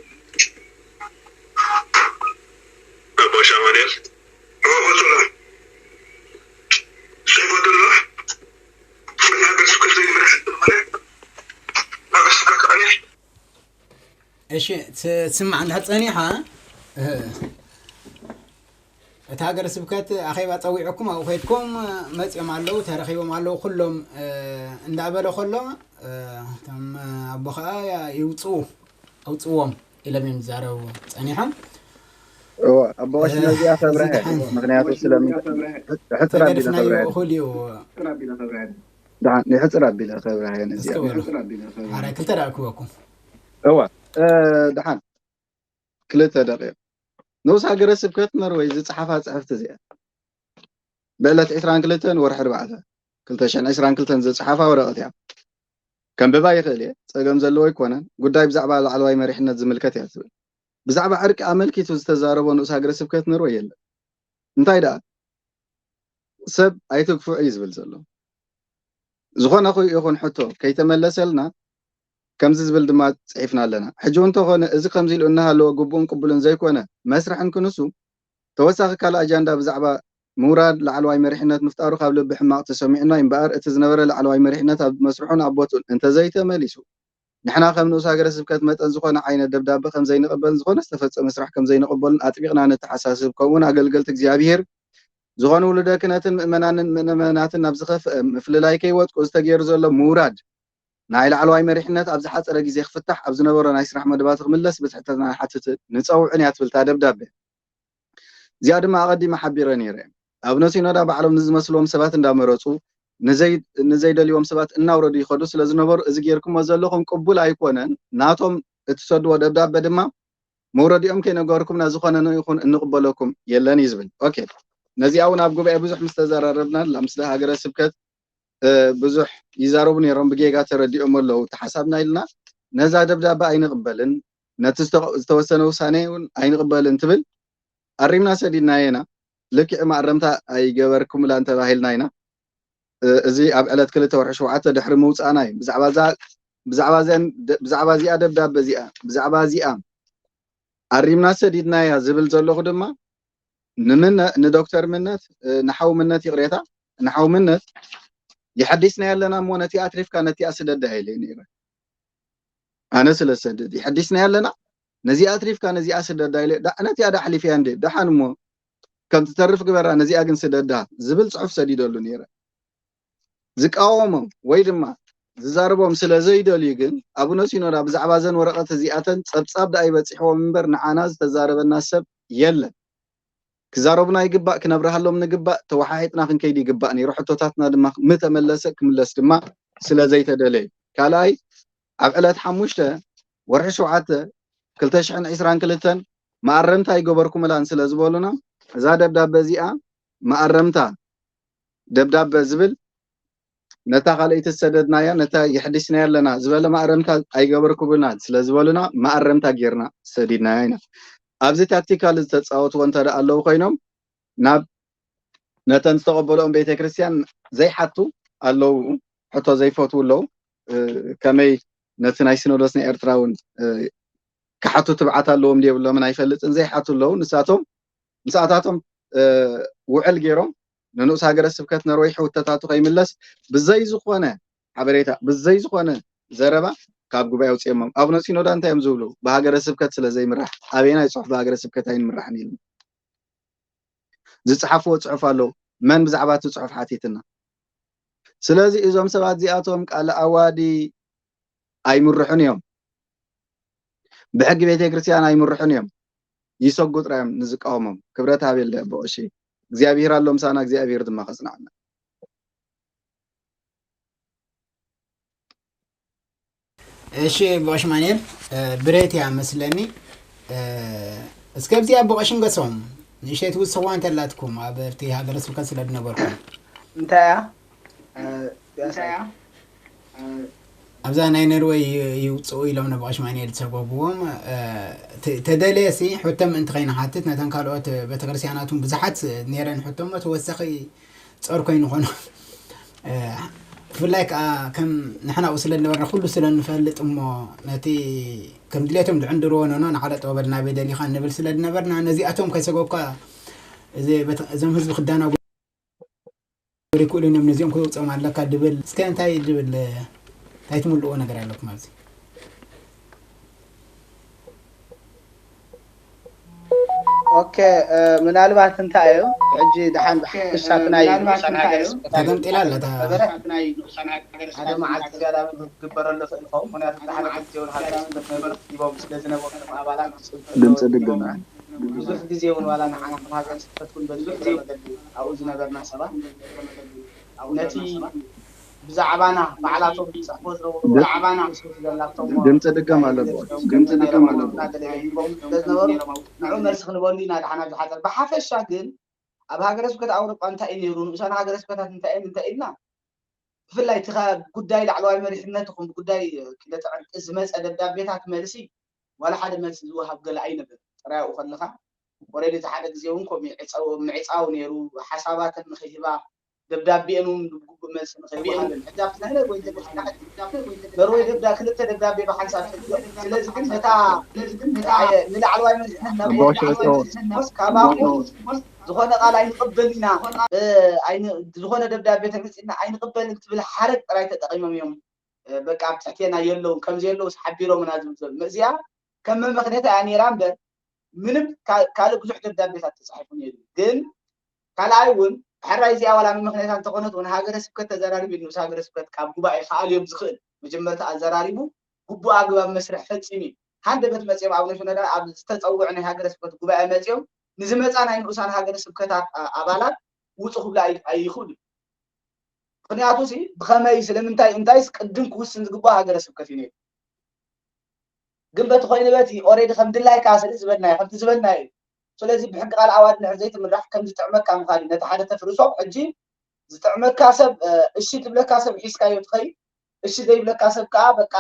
እሺ፣ ት-፣ ትስማዕ እንድሕር ጸኒሓ፣ እ፣ እቲ ሃገረ ስብከት ኣኼባ ጸዊዑኩም ኣብኡ ከይድኩም፣ እ፣ መጺኦም ኣለዉ፣ ተረኺቦም ኣለዉ፣ ኩሎም፣ እ፣ እንዳበለ ከሎ፣ እ፣ እቶም፣ እ፣ ኣቦ ኸኣ ይውጽኡ፣ ኣውጽዎም ኢሎም እዮም ዝዛረቡ ጸኒሖም። እወ፣ ኣቦ ቀሺ እ፣ ነዚኣ እዚ ከብርሃ እየ። ደሓን ምኽንያቱ ስለምን ሕጽር ኣቢለ ተገድፍናዮ ከብርሃ እየ። እኹል እዩ። ደሓን፣ ንሕጽር ኣቢለ ከብርሃ እየ እስኪ ነዚኣ። በሉ። ሓራይ ክልተ ደኣ ክበኩም። እወ፣ እ፣ ደሓን። ክልተ ደቂቕ። ንኡስ ሃገረ ስብከት ኖርወይ ዝጸሓፋ ጽሕፍቲ እዚኣ፣ ብዕለት ዕስራን ክልተን ወርሒ ኣርባዕተ ክልተ ሽሕን ዕስራን ክልተን ዝጸሓፋ ወረቐት እያ። ከንብባ ይኽእል እየ፣ ጸገም ዘለዎ ኣይኮነን። ጉዳይ ብዛዕባ ላዕለዋይ መሪሕነት ዝምልከት እያ ትብል። ብዛዕባ ዕርቂ ኣመልኪቱ ዝተዛረቦ ንኡስ ሃገረ ስብከት ኖርወይ የለን። እንታይ ደኣ? ሰብ ኣይትግፍዑ እዩ ዝብል ዘሎ። ዝኾነ ይኹን ሕቶ ከይተመለሰልና ከምዚ ዝብል ድማ ጽሒፍና ኣለና። ሕጂ እውን እንተኾነ እዚ ከምዚ ኢሉ እናሃለወ ግቡእን ቅቡልን ዘይኮነ መስርሕን ክንሱ፣ ተወሳኺ ካልእ ኣጃንዳ ብዛዕባ ምውራድ ላዕለዋይ መሪሕነት ምፍጣሩ ካብ ልቢ ሕማቕ ተሰሚዑና እዩ እምበኣር፣ እቲ ዝነበረ ላዕለዋይ መሪሕነት ኣብ መስርሑን ኣብ ቦትኡን እንተዘይተመሊሱ፣ ንሕና ከም ንኡስ ሃገረ ስብከት መጠን ዝኾነ ዓይነት ደብዳበ ከም ዘይንቕበልን ዝኾነ ዝተፈጸመ ስራሕ ከም ዘይንቕበልን ኣጥቢቕና ነተሓሳስብ። ከምኡውን ኣገልገልቲ እግዚኣብሔር ዝኾኑ ውሉደ ክህነትን ምእመናንን ምእመናትን ናብ ዝኸፍአ ምፍልላይ ከይወድቁ ዝተገይሩ ዘሎ ምውራድ ናይ ላዕለዋይ መሪሕነት ኣብ ዝሓጸረ ግዜ ክፍታሕ፣ ኣብ ዝነበሮ ናይ ስራሕ መደባት ክምለስ ብትሕትና ንሓትትን ንጸውዕን እያ ትብል እታ ደብዳበ። እዚኣ ድማ ኣቐዲመ ሓቢረ ነይረ። ኣቡነ ሲኖዳ ባዕሎም ንዝመስልዎም ሰባት እንዳመረጹ ንዘይ-፣ ንዘይደልይዎም ሰባት እናውረዱ ይኸዱ ስለ ዝነበሩ፣ እዚ ጌርኩሞ ዘለኹም ቅቡል ኣይኮነን። ናቶም እትሰድዎ ደብዳበ ድማ መውረዲኦም ከይነገርኩምና ዝኾነ ይኹን እንቕበለኩም የለን እዩ ዝብል። ኦኬ፣ ነዚኣ እውን ኣብ ጉባኤ ብዙሕ ምስ ተዘራረብና፣ ምስ ሃገረ ስብከት፣ እ፣ ብዙሕ ይዛረቡ ነይሮም፣ ብጌጋ ተረዲኦም ኣለዉ። እቲ ሓሳብና ኢልና ነዛ ደብዳበ ኣይንቕበልን፣ ነቲ ዝተ-፣ ዝተወሰነ ውሳኔ እውን ኣይንቕበልን ትብል። ኣሪምና ሰዲድናዮ ኢና። ልክዕ ማእረምታ ኣይገበርኩምላን ተባሂልና ኢና። እ፣ እዚ ኣብ ዕለት ክልተ ወርሒ ሸውዓተ ድሕሪ ምውጻእና እዩ። ብዛዕባ እዛ፣ ብዛዕባ እዚኣን ደ-፣ ብዛዕባ እዚኣ ደብዳበ እዚኣ፣ ብዛዕባ እዚኣ ኣሪምና ሰዲድናያ ዝብል ዘለኹ ድማ ንምነ-፣ ንዶክተር ምነት፣ እ፣ ንሓው ምነት ይቕሬታ፣ ንሓው ምነት የሐዲስናያ ኣለና እሞ ነቲኣ ኣትሪፍካ ነቲኣ ስደዳ ኢለ ነይረ። ኣነ ስለ ዝሰድድ የሐዲስናያ ኣለና፣ ነዚኣ ኣትሪፍካ ነዚኣ ስደዳ ኢለ፣ ዳ-፣ ነቲኣ ዳ ኣሕሊፍያ እንዴ፣ ደሓን እሞ ከም ትተርፍ ግበራ፣ ነዚኣ ግን ስደዳ ዝብል ጽሑፍ ሰዲደሉ ነይረ። ዝቃወሞም ወይ ድማ ዝዛረቦም ስለ ዘይደልዩ ግን፣ ኣቡነ ሲኖዳ ብዛዕባ እዘን ወረቐት እዚኣተን ጸብጻብ ደኣ ይበጺሕዎም እምበር፣ ንዓና ዝተዛረበና ሰብ የለን። ክዛረቡና ይግባእ፣ ክነብርሃሎም ንግባእ፣ ተወሓሒጥና ክንከይድ ይግባእ ነይሩ። ሕቶታትና ድማ ምተመለሰ፣ ክምለስ ድማ ስለ ዘይተደለየ። ካልኣይ፣ ኣብ ዕለት ሓሙሽተ ወርሒ ሸውዓተ ክልተ ሽሕን ዕስራን ክልተን መኣረምታ ኣይገበርኩምላን ስለ ዝበሉና፣ እዛ ደብዳበ እዚኣ መኣረምታ ደብዳበ ዝብል፣ ነታ ካልኣይቲ ዝሰደድናያ፣ ነታ የሕዲስናያ ኣለና ዝበለ መኣረምታ ኣይገበርኩብናን ስለ ዝበሉና፣ መኣረምታ ጌርና ሰዲድናያ ኢና። ኣብዚ ታክቲካል ዝተጻወትዎ እንተ ደኣ ኣለዉ ኮይኖም፣ ናብ ነተን ዝተቐበልኦም ቤተ ክርስቲያን ዘይሓቱ ኣለዉ፣ ሕቶ ዘይፈትዉ ኣለዉ። እ፣ ከመይ ነቲ ናይ ሲኖዶስ ናይ ኤርትራ እውን፣ እ፣ ክሓቱ ትብዓት ኣለዎም ድየብሎምን ኣይፈልጥን፣ ዘይሓቱ ኣለዉ። ንሳቶም፣ ንሳታቶም፣ እ፣ ውዕል ገይሮም ንንኡስ ሃገረ ስብከት ኖርወይ ሕውተታቱ ከይምለስ ብዘይ ዝኾነ ሓበሬታ፣ ብዘይ ዝኾነ ዘረባ ካብ ጉባኤ ኣውፅኦሞም። ኣቡነ ሲኖዳ እንታይ እዮም ዝብሉ? ብሃገረ ስብከት ስለ ዘይምራሕ፣ ኣበየናይ ጽሑፍ ብሃገረ ስብከት ኣይንምራሕን ኢሉ ዝጸሓፍዎ ጽሑፍ ኣለዉ። መን ብዛዕባ እቲ ጽሑፍ ሓቲትና? ስለዚ እዞም ሰባት እዚኣቶም ቃለ ኣዋዲ ኣይምርሑን እዮም። ብሕጊ ቤተ ክርስቲያን ኣይምርሑን እዮም። ይሰጉ ጥራይ እዮም ንዝቃወሞም። ክብረት ሃብ የለ ኣቦ ቀሺ። እግዚኣብሔር ኣሎ ምሳና፣ እግዚኣብሔር ድማ ከጽንዓና። እሺ፣ ኣቦ ቀሺ ማንኤል፣ እ፣ ብሬት እያ መስለኒ። እ፣ እስከ ኣብዚኣ ኣቦ ቀሺ ንገሶም ንእሽተይ ትውስኽዋ እንተላትኩም ኣብ ኣብቲ ሃገረ ስብከት ስለ ዝነበርኩም። እንታይ እያ? እ፣ ኣብዛ ናይ ነርወይ ይውፅኡ ኢሎም ነቦ ቀሺ ማንኤል ዝሰጎግዎም፣ እ፣ ተ-፣ ተደለየ ሲ ሕቶ ምእንቲ ከይንሓትት ነተን ካልኦት ቤተክርስትያናት እውን ብዙሓት ነይረን ሕቶ እሞ ተወሳኺ ጾር ኮይኑ ኾኖ። እ፣ ብፍላይ ከዓ ከም ንሕና ኣብኡ ስለ ዝነበርና ኩሉ ስለ ንፈልጥ እሞ ነቲ ከም ድሌቶም ዝዕንድርዎ ኖኖ ንዓለ ጠወበልና በይ ደሊኻ ንብል ስለ ዝነበርና ነዚኣቶም ከይሰጎግካ እዚ ቤተ-፣ እዞም ህዝቢ ክዳናጉ ይክእሉን እዮም፣ ነዚኦም ክተውፅኦም ኣለካ ድብል። እስከ እንታይ ድብል፣ እንታይ ትምልእዎ ነገር ኣለኩም ኣብዚ? ኦኬ፣ እ፣ ምናልባት እንታይ እዩ ሕጂ ደሓን ብሓፈሻ እቲ ናይ ንኡሳን ሃገረ ስብከት ተገምጢላ ኣላ እታ ሓደ መዓልቲ ዝያዳ ክግበረሉ ይኽእል ይኸውን። ምክንያቱ እቲ ሓደ ግዜ እውን ሃገረ ስብከት ሂቦም ስለ ዝነበሩ እቶም ኣባላት ድምፂ ድግም። ብዙሕ ግዜ እውን ዋላ ንዓና ከም ሃገረ ስብከት እውን በዚ ፍረ መገዲ ኣብኡ ዝነበርና ሰባት ነቲ ብዛዕባና ባዕላቶም ዝፅሕፎ ዝነበሩ፣ ብዛዕባና ሱስ ዘላቶም ድምፂ ድገም ኣለዎ። ድምፂ ድገም ኣለዎ። እናተለለ ሂቦም ስለ ዝነበሩ ንዑ መልሲ ክንበሉ ኢና። ደሓና ዝሓፀር ብሓፈሻ ግን ኣብ ሃገረ ስብከት ኣውሮጳ እንታይ እዩ ነይሩ፣ ንኡሳን ሃገረ ስብከታት እንታይ እዮም እንታይ ኢልና፣ ብፍላይ እቲ ጉዳይ ላዕለዋይ መሪሕነት ይኹን ብጉዳይ ክለተ ዕርቂ ዝመፀ ደብዳቤታት መልሲ ዋላ ሓደ መልሲ ዝወሃብ ገለ ኣይነበረ። ጥራይ ኣብኡ ከለኻ ወረድ እቲ ሓደ ግዜ እውን ከምኡ ምዕፃው ነይሩ። ሓሳባተን ንኸይህባ ደብዳቤአን እውን ብግቡእ መልሲ ንኸይወሃበን ሕጂ ኣብቲ ናይ ነርወይ ተበኪና ሕጂ ነርወይ ደብዳ ክልተ ደብዳቤ ብሓንሳብ ተልዮም። ስለዚ ግን ነታ ንላዕለዋይ መሪሕነት ነቦ ካባኹ ዝኾነ ቃል ኣይንቕበል ኢና ዝኾነ ደብዳቤ ተመፂና ኣይንቕበልን ትብል ሓረግ ጥራይ ተጠቒሞም እዮም። በቃ ኣብ ትሕቴና የለውን ከም ዘየለውስ ሓቢሮምና ዝብል ዘሎ እዚኣ ከም መመኽነታ እያ ነይራ እምበር ምንም ካልእ ብዙሕ ደብዳቤታት ተፃሒፉ ነይሩ። ግን ካልኣይ እውን ሕራይ እዚኣ ዋላ መመኽነታ እንተኾነት እውን ሃገረ ስብከት ተዘራሪቡ ንኡስ ሃገረ ስብከት ካብ ጉባኤ ክኣልዮም ዝኽእል መጀመርታ ኣዘራሪቡ ግቡእ ኣግባብ መስርሕ ፈፂሙ እዩ። ሃንደበት መፅኦም ኣብ ነሽነዳ ኣብ ዝተፀውዑ ናይ ሃገረ ስብከት ጉባኤ መፅኦም ንዝመፃ ናይ ንኡሳን ሃገረ ስብከታት ኣባላት ውፁ ክብሉ ኣይይኽእሉ። ምክንያቱ ሲ ብኸመይ ስለምንታይ እንታይ ቅድም ክውስን ዝግባእ ሃገረ ስብከት እዩ ነይሩ። ግን በቲ ኮይኑ በቲ ኦሬዲ ከም ድላይካ ስለ ዝበልናዮ ከምቲ ዝበልናዮ እዩ። ስለዚ ብሕጊ ቃል ኣዋድ ንሕር ዘይትምራሕ ከም ዝጥዕመካ ምኻድ እዩ። ነቲ ሓደ ተፍርሶ ሕጂ ዝጥዕመካ ሰብ እሺ ትብለካ ሰብ ሒዝካዮ ትኸይ እሺ ዘይብለካ ሰብ ከዓ በቃ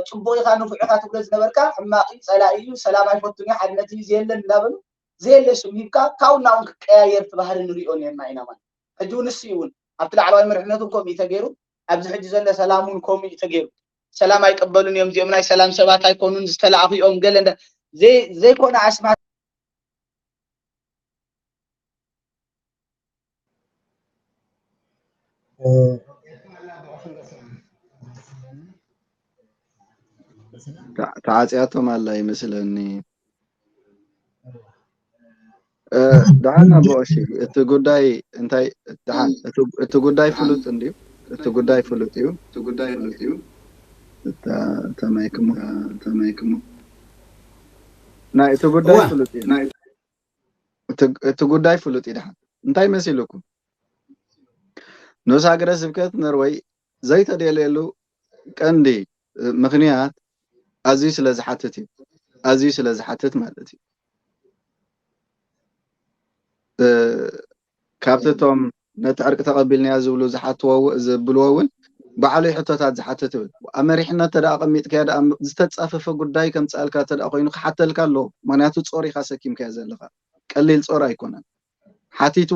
ጽቡቕ ኢኻ ንፉዕ ኢኻ ትብሎ ዝነበርካ ሕማቕ እዩ፣ ጸላኢ እዩ፣ ሰላም ኣይፈቱን እዩ፣ ሓድነት እዩ ዘየለን እንዳበሉ ዘየለ ሽም ሂብካ ካብኡ ናውን ክቀያየር ትባህሪ ንሪኦ ነርና ኢና ማለት ሕጂ እውን እሱ እውን ኣብቲ ላዕለዋይ መሪሕነት እውን ከምኡ እዩ ተገይሩ ኣብዚ ሕጂ ዘሎ ሰላም እውን ከምኡ እዩ ተገይሩ ሰላም ኣይቀበሉን እዮም እዚኦም ናይ ሰላም ሰባት ኣይኮኑን ዝተላእኹ እዮም ገለ ዘይኮነ ኣስማት ተዓፅያቶም ኣላ ይመስለኒ። ደሓን ኣቦ ቀሺ፣ እቲ ጉዳይ እንታይ ደሓን፣ እቲ ጉዳይ ፍሉጥ እንድዩ፣ እቲ ጉዳይ ፍሉጥ እዩ፣ እቲ ጉዳይ ፍሉጥ እዩ። ተማይክሞ ተማይክሞ ናይ እቲ ጉዳይ ፍሉጥ እዩ። እቲ ጉዳይ ፍሉጥ እዩ። ደሓን እንታይ መሲልኩም? ንኡስ ሃገረ ስብከት ነርወይ ዘይተደልየሉ ቀንዲ ምኽንያት ኣዝዩ ስለ ዝሓትት እዩ። ኣዝዩ ስለ ዝሓትት ማለት እዩ። ካብቲ እቶም ነቲ ዕርቂ ተቐቢልናዮ ዝብሉ ዝሓትዎ ዝብልዎ እውን ባዕሉ እዩ ሕቶታት ዝሓትት ይብል። ኣብ መሪሕነት ተደኣ ኣቐሚጥካዮ ደኣ ዝተጻፈፈ ጉዳይ ከምጽኣልካ ተደኣ ኮይኑ ክሓተልካ ኣለዎ። ምኽንያቱ ጾር ኢኻ ሰኪምካዮ ዘለኻ። ቀሊል ጾር ኣይኮነን። ሓቲቱ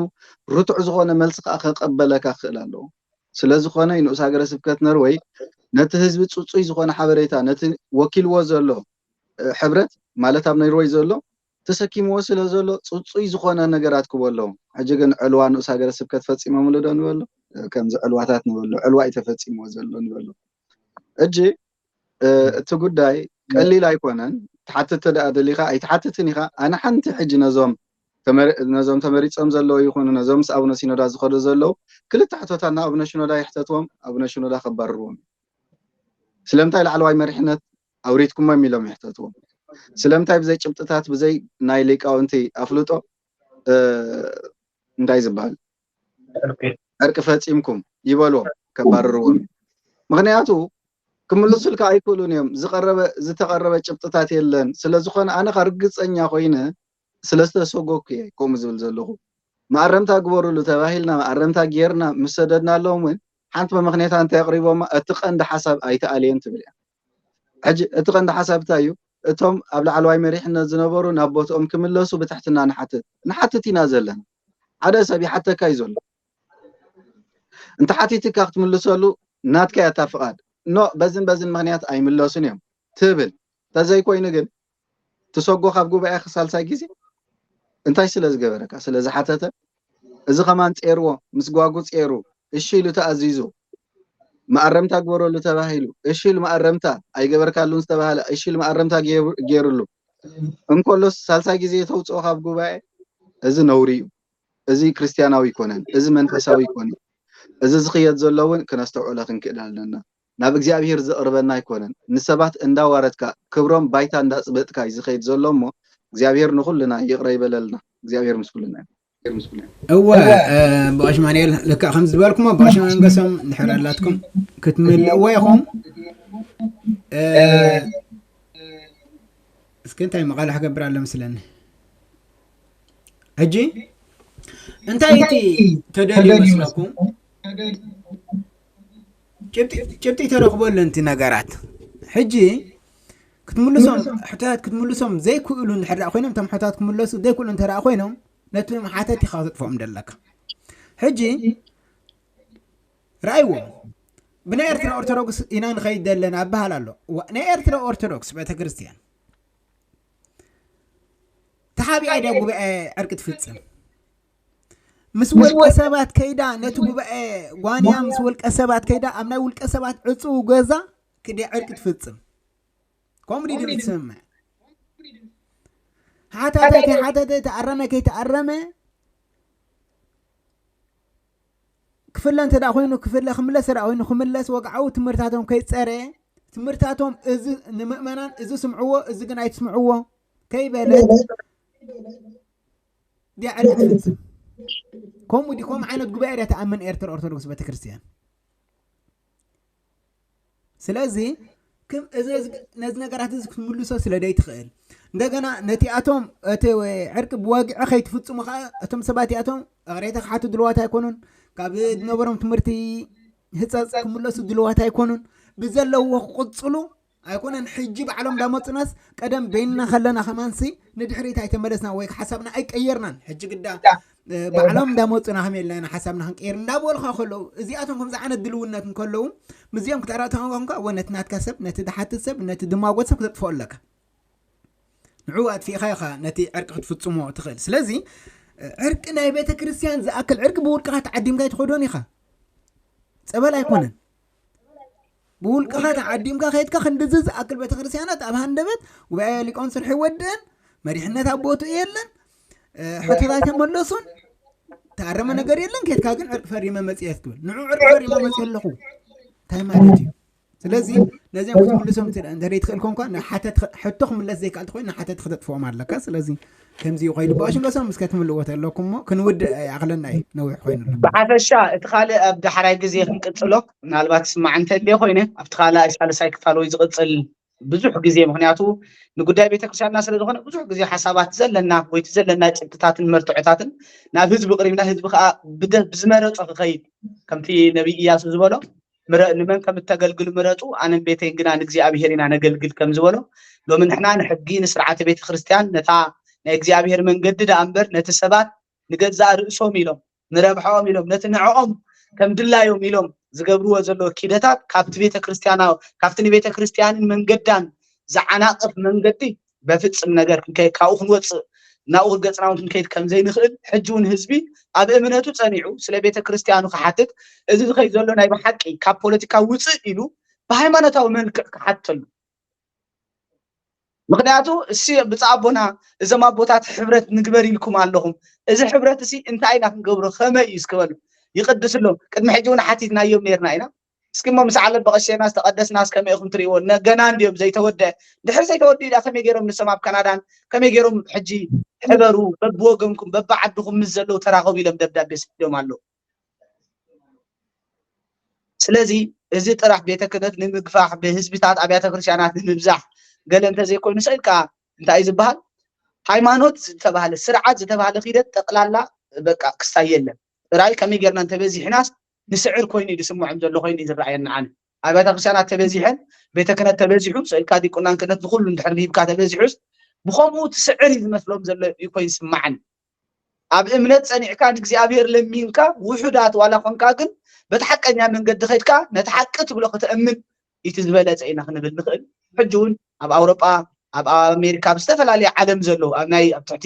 ርቱዕ ዝኾነ መልሲ ከዓ ከቀበለካ ክኽእል ኣለዎ። ስለዝኾነ ንኡስ ሃገረ ስብከት ነርወይ ነቲ ህዝቢ ጽጹይ ዝኾነ ሓበሬታ ነቲ ወኪልዎ ዘሎ ሕብረት ማለት ኣብ ነርወይ ዘሎ ተሰኪምዎ ስለ ዘሎ ጽጹይ ዝኾነ ነገራት ክበሎ። ሕጂ ግን ዕልዋ ንኡስ ሃገረ ስብከት ፈጺሞምሉ ዶ ንበሎ? ከምዚ ዕልዋታት ንበሎ። ዕልዋ እዩ ተፈጺምዎ ዘሎ ንበሎ። ሕጂ እቲ ጉዳይ ቀሊል ኣይኮነን። ትሓትት ተደኣ ደሊኻ ኣይትሓትትን ኢኻ። ኣነ ሓንቲ ሕጂ ነዞም ነዞም ተመሪጾም ዘለዉ ይኹኑ ነዞም ምስ ኣቡነ ሲኖዳ ዝኸዱ ዘለዉ ክልተ ሕቶታት ንኣቡነ ሽኖዳ ይሕተትዎም ኣቡነ ሽኖዳ ከባርርዎም እዩ። ስለምንታይ ላዕለዋይ መሪሕነት ኣውሪድኩሞም ኢሎም ይሕተትዎም። ስለምንታይ ብዘይ ጭብጥታት ብዘይ ናይ ሊቃውንቲ ኣፍልጦ እንታይ ዝበሃል ዕርቂ ፈጺምኩም ይበልዎም ከባርርዎም እዩ። ምክንያቱ ክምልሱልካ ኣይክእሉን እዮም። ዝቀረበ ዝተቀረበ ጭብጥታት የለን። ስለዝኾነ ኣነ ካ ርግፀኛ ኮይነ ስለዝተሰጎኩ እየ ከምኡ ዝብል ዘለኹ። መኣረምታ ግበሩሉ ተባሂልና መኣረምታ ጌርና ምስ ሰደድናሎም እውን ሓንቲ መመኽኔታ እንታይ ኣቕሪቦማ እቲ ቀንዲ ሓሳብ ኣይተኣልየን ትብል እያ። ሕጂ እቲ ቀንዲ ሓሳብ እንታይ እዩ? እቶም ኣብ ላዕለዋይ መሪሕነት ዝነበሩ ናብ ቦትኦም ክምለሱ ብትሕትና ንሓትት ንሓትት ኢና ዘለና። ሓደ ሰብ ይሓተካ እዩ ዘሎ። እንተ ሓቲትካ ክትምልሰሉ ናትካ እያ እታ ፍቓድ። ኖ በዝን በዝን ምኽንያት ኣይምለሱን እዮም ትብል። እንተዘይኮይኑ ግን ትሰጎ ካብ ጉባኤ ክሳልሳይ ግዜ እንታይ ስለ ዝገበረካ ስለ ዝሓተተ እዚ ከማን ጼርዎ ምስ ጓጉ ጼሩ እሺ ኢሉ ተኣዚዙ መኣረምታ ግበረሉ ተባሂሉ እሺ ኢሉ መኣረምታ ኣይገበርካሉን ዝተባሃለ እሺ ኢሉ መኣረምታ ገይሩሉ እንኮሎስ ሳልሳይ ግዜ ተውፅኦ ካብ ጉባኤ እዚ ነውሪ እዩ። እዚ ክርስትያናዊ ኣይኮነን። እዚ መንፈሳዊ ኣይኮነን። እዚ ዝኽየድ ዘሎ እውን ክነስተውዕሎ ክንክእል ኣለና። ናብ እግዚኣብሄር ዘቕርበና ኣይኮነን። ንሰባት እንዳዋረድካ ክብሮም ባይታ እንዳጽበጥካ እዩ ዝኸይድ ዘሎ እሞ እግዚኣብሄር ንኹልና ይቕረ ይበለልና። እግዚኣብሄር ምስ ኩልና እዩ። እወ፣ ብቐሽ ማንኤል ልክዕ ከም ዝበልኩሞ ብቐሽ መንገሶም እንድሕር ኣላትኩም ክትምልእዎ ኢኹም። እስኪ እንታይ መቓልሕ ገብር ኣሎ ምስለኒ። ሕጂ እንታይ እቲ ተደልዩ መስለኩም? ጭብጢ ተረኽቦ ኣለንቲ ነገራት ሕጂ ክትምልሶም ሕቶታት ክትምልሶም ዘይክእሉ እንድሕር ኮይኖም እቶም ሕቶታት ክምለሱ ዘይክእሉ እንተ ኮይኖም ነቲ መሓተት ኢኻ ክትጥፍኦም ደለካ። ሕጂ ረኣይዎ፣ ብናይ ኤርትራ ኦርቶዶክስ ኢና ንኸይድ ዘለና ኣበሃል ኣሎ። ናይ ኤርትራ ኦርቶዶክስ ቤተክርስትያን ተሓቢኣ ድያ ጉባኤ ዕርቂ ትፍጽም? ምስ ወልቀ ሰባት ከይዳ ነቲ ጉባኤ ጓንያ ምስ ወልቀ ሰባት ከይዳ ኣብ ናይ ውልቀ ሰባት ዕፁው ገዛ ክደ ዕርቂ ትፍጽም? ከምኡ ድዩ ትስምዕ? ሓታተ ከይሓተተ ተኣረመ ከይተኣረመ ክፍለ እንተ ኮይኑ ክፍለ ክምለስ ተ ኮይኑ ክምለስ ወግዓዊ ትምህርታቶም ከይፀረ ትምህርታቶም እዚ ንምእመናን እዚ ስምዕዎ እዚ ግን ኣይትስምዕዎ ከይበለ ዲያ ዕርቂ ትፍፅም። ከምኡ ዲ ከምኡ ዓይነት ጉባኤ ዲያ ተኣምን ኤርትራ ኦርቶዶክስ ቤተክርስትያን። ስለዚ ነዚ ነገራት እዚ ክትምልሶ ስለ ደይትኽእል እንደገና ነቲኣቶም እቲ ዕርቂ ብወግዒ ከይትፍፅሙ ከዓ እቶም ሰባት እቲኣቶም እቕሬታ ክሓቱ ድልዋት ኣይኮኑን። ካብ ዝነበሮም ትምህርቲ ህፀፅ ክምለሱ ድልዋት ኣይኮኑን። ብዘለዎ ክቕፅሉ ኣይኮነን። ሕጂ ባዕሎም እንዳመፁናስ ቀደም በይንና ከለና ከማንሲ ንድሕሪት ኣይተመለስና ወይ ሓሳብና ኣይቀየርናን። ሕጂ ግዳ ባዕሎም እንዳመፁና ከም የለና ሓሳብና ክንቀይር እንዳበልካ ከለዉ እዚኣቶም ከምዚ ዓይነት ድልውነት እንከለዉ ምስዚኦም ክተራተኾንካ እወ ነቲ ናትካ ሰብ ነቲ ድሓትት ሰብ ነቲ ድማጎት ሰብ ክተጥፍኦ ኣለካ። ንዕኡ ኣጥፊእኻ ኢኻ ነቲ ዕርቂ ክትፍፅሞ ትኽእል። ስለዚ ዕርቂ ናይ ቤተ ክርስቲያን ዝኣክል ዕርቂ ብውልቅኻ ተዓዲምካ ኣይትኸዶን ኢኻ። ፀበል ኣይኮነን። ብውልቅኻ ተዓዲምካ ከይድካ ክንድዚ ዝኣክል ቤተክርስትያናት ኣብ ሃንደበት ጉባኤ ሊቃውንት ስርሑ ይወድእን መሪሕነት ኣብ ቦትኡ የለን። ሕቶታት ተመለሱን ተኣረመ ነገር የለን። ከይድካ ግን ዕርቂ ፈሪመ መፅኤ ትብል ንዑ ዕርቂ ፈሪመ መፅኤ ኣለኹ እንታይ ማለት እዩ? ስለዚ ነዚኦም ክትምልሶም እንተደይ ትኽእል ኮንኳ ንሓተት ሕቶ ክምለስ ዘይከኣል ትኾይኑ ንሓተት ክተጥፍኦም ኣለካ። ስለዚ ከምዚ እዩ ከይዱ ብኣሽንገሶም ምስ ከትምልእዎ ተለኩም እሞ ክንውድእ ኣይኣኽለና እዩ ነዊሕ ኮይኑ ኣሎ። ብሓፈሻ እቲ ካልእ ኣብ ዳሕራይ ግዜ ክንቅጽሎ ምናልባት ስማዕ እንተልየ ኮይነ ኣብቲ ካልኣይ ሳልሳይ ክፋል ወይ ዝቕጽል ብዙሕ ግዜ ምክንያቱ ንጉዳይ ቤተክርስትያንና ስለ ዝኾነ ብዙሕ ግዜ ሓሳባት ዘለና ወይ እቲ ዘለና ጭብጥታትን መርትዖታትን ናብ ህዝቢ ቅሪብና ህዝቢ ከዓ ብደ- ብዝመረጾ ክኸይድ ከምቲ ነቢይ ኢያሱ ዝበሎ ምረ- ንመን ከም እተገልግሉ ምረጹ ኣነን ቤተይን ግና ንእግዚኣብሔር ኢና ነገልግል ከም ዝበሎ ሎሚ ንሕና ንሕጊ ንስርዓተ ቤተ ክርስቲያን ነታ ናይ እግዚኣብሔር መንገዲ ደኣ እምበር ነቲ ሰባት ንገዛእ ርእሶም ኢሎም ንረብሖም ኢሎም ነቲ ንዕኦም ከም ድላዮም ኢሎም ዝገብርዎ ዘለዉ ኪደታት ካብቲ ቤተ ክርስቲያናዊ ካብቲ ንቤተ ክርስቲያንን መንገዳን ዝዓናቅፍ መንገዲ በፍጽም ነገር ክንከይድ ካብኡ ክንወፅእ ናብኡ ገፅና እውን ክንከይድ ከም ዘይንኽእል ሕጂ እውን ህዝቢ ኣብ እምነቱ ፀኒዑ ስለ ቤተ ክርስቲያኑ ክሓትት እዚ ዝኸይድ ዘሎ ናይ ብሓቂ ካብ ፖለቲካ ውፅእ ኢሉ ብሃይማኖታዊ መልክዕ ክሓተሉ ምክንያቱ እሲ ብፃ ኣቦና እዞም ኣቦታት ሕብረት ንግበር ኢልኩም ኣለኹም እዚ ሕብረት እሲ እንታይ ኢና ክንገብሮ ከመይ እዩ እስክበሉ ይቅድስሎም ቅድሚ ሕጂ እውን ሓቲትናዮም ነርና ኢና እስኪ እሞ ምስ ዓለም በቐሸና ዝተቐደስናስ ከመይ ኢኹም ትርእይዎ? ገና እንድዮም ዘይተወደአ። እንድሕር ዘይተወድኡ ዳ ከመይ ገይሮም ንሶም ኣብ ካናዳን ከመይ ገይሮም ሕጂ ሕበሩ በብወገንኩም በብዓድኹም ምስ ዘለዉ ተራኸቡ ኢሎም ደብዳቤ ሰዲዶም ኣለዉ። ስለዚ እዚ ጥራሕ ቤተ ክህነት ንምግፋሕ ብህዝብታት ኣብያተ ክርስቲያናት ንምብዛሕ ገለ እንተዘይኮይኑ ስኢልካ እንታይ እዩ ዝበሃል? ሃይማኖት ዝተባህለ ስርዓት ዝተባህለ ኪደት ጠቕላላ በቃ ክስታይ የለን። ጥራይ ከመይ ጌርና እንተበዚሕናስ ንስዕር ኮይኑ እዩ ዝስምዖም ዘሎ ኮይኑ እዩ ዝረኣየኒ ኣነ ኣብያተ ክርስቲያናት ተበዚሐን ቤተ ክህነት ተበዚሑ ስእልካ ዲቁናን ክህነት ንኩሉ እንድሕር ሂብካ ተበዚሑስ ብከምኡ ትስዕር እዩ ዝመስሎም ዘሎ እዩ ኮይኑ ዝስማዓኒ ኣብ እምነት ጸኒዕካ ንእግዚኣብሔር ለሚንካ ውሑዳት ዋላ ኮንካ ግን በቲ ሓቀኛ መንገዲ ከድካ ነቲ ሓቂ ትብሎ ከተእምን እቲ ዝበለጸ ኢና ክንብል ንኽእል ሕጂ እውን ኣብ ኣውሮጳ ኣብ ኣሜሪካ ኣብ ዝተፈላለየ ዓለም ዘለዉ ኣብ ናይ ኣብ ትሕቲ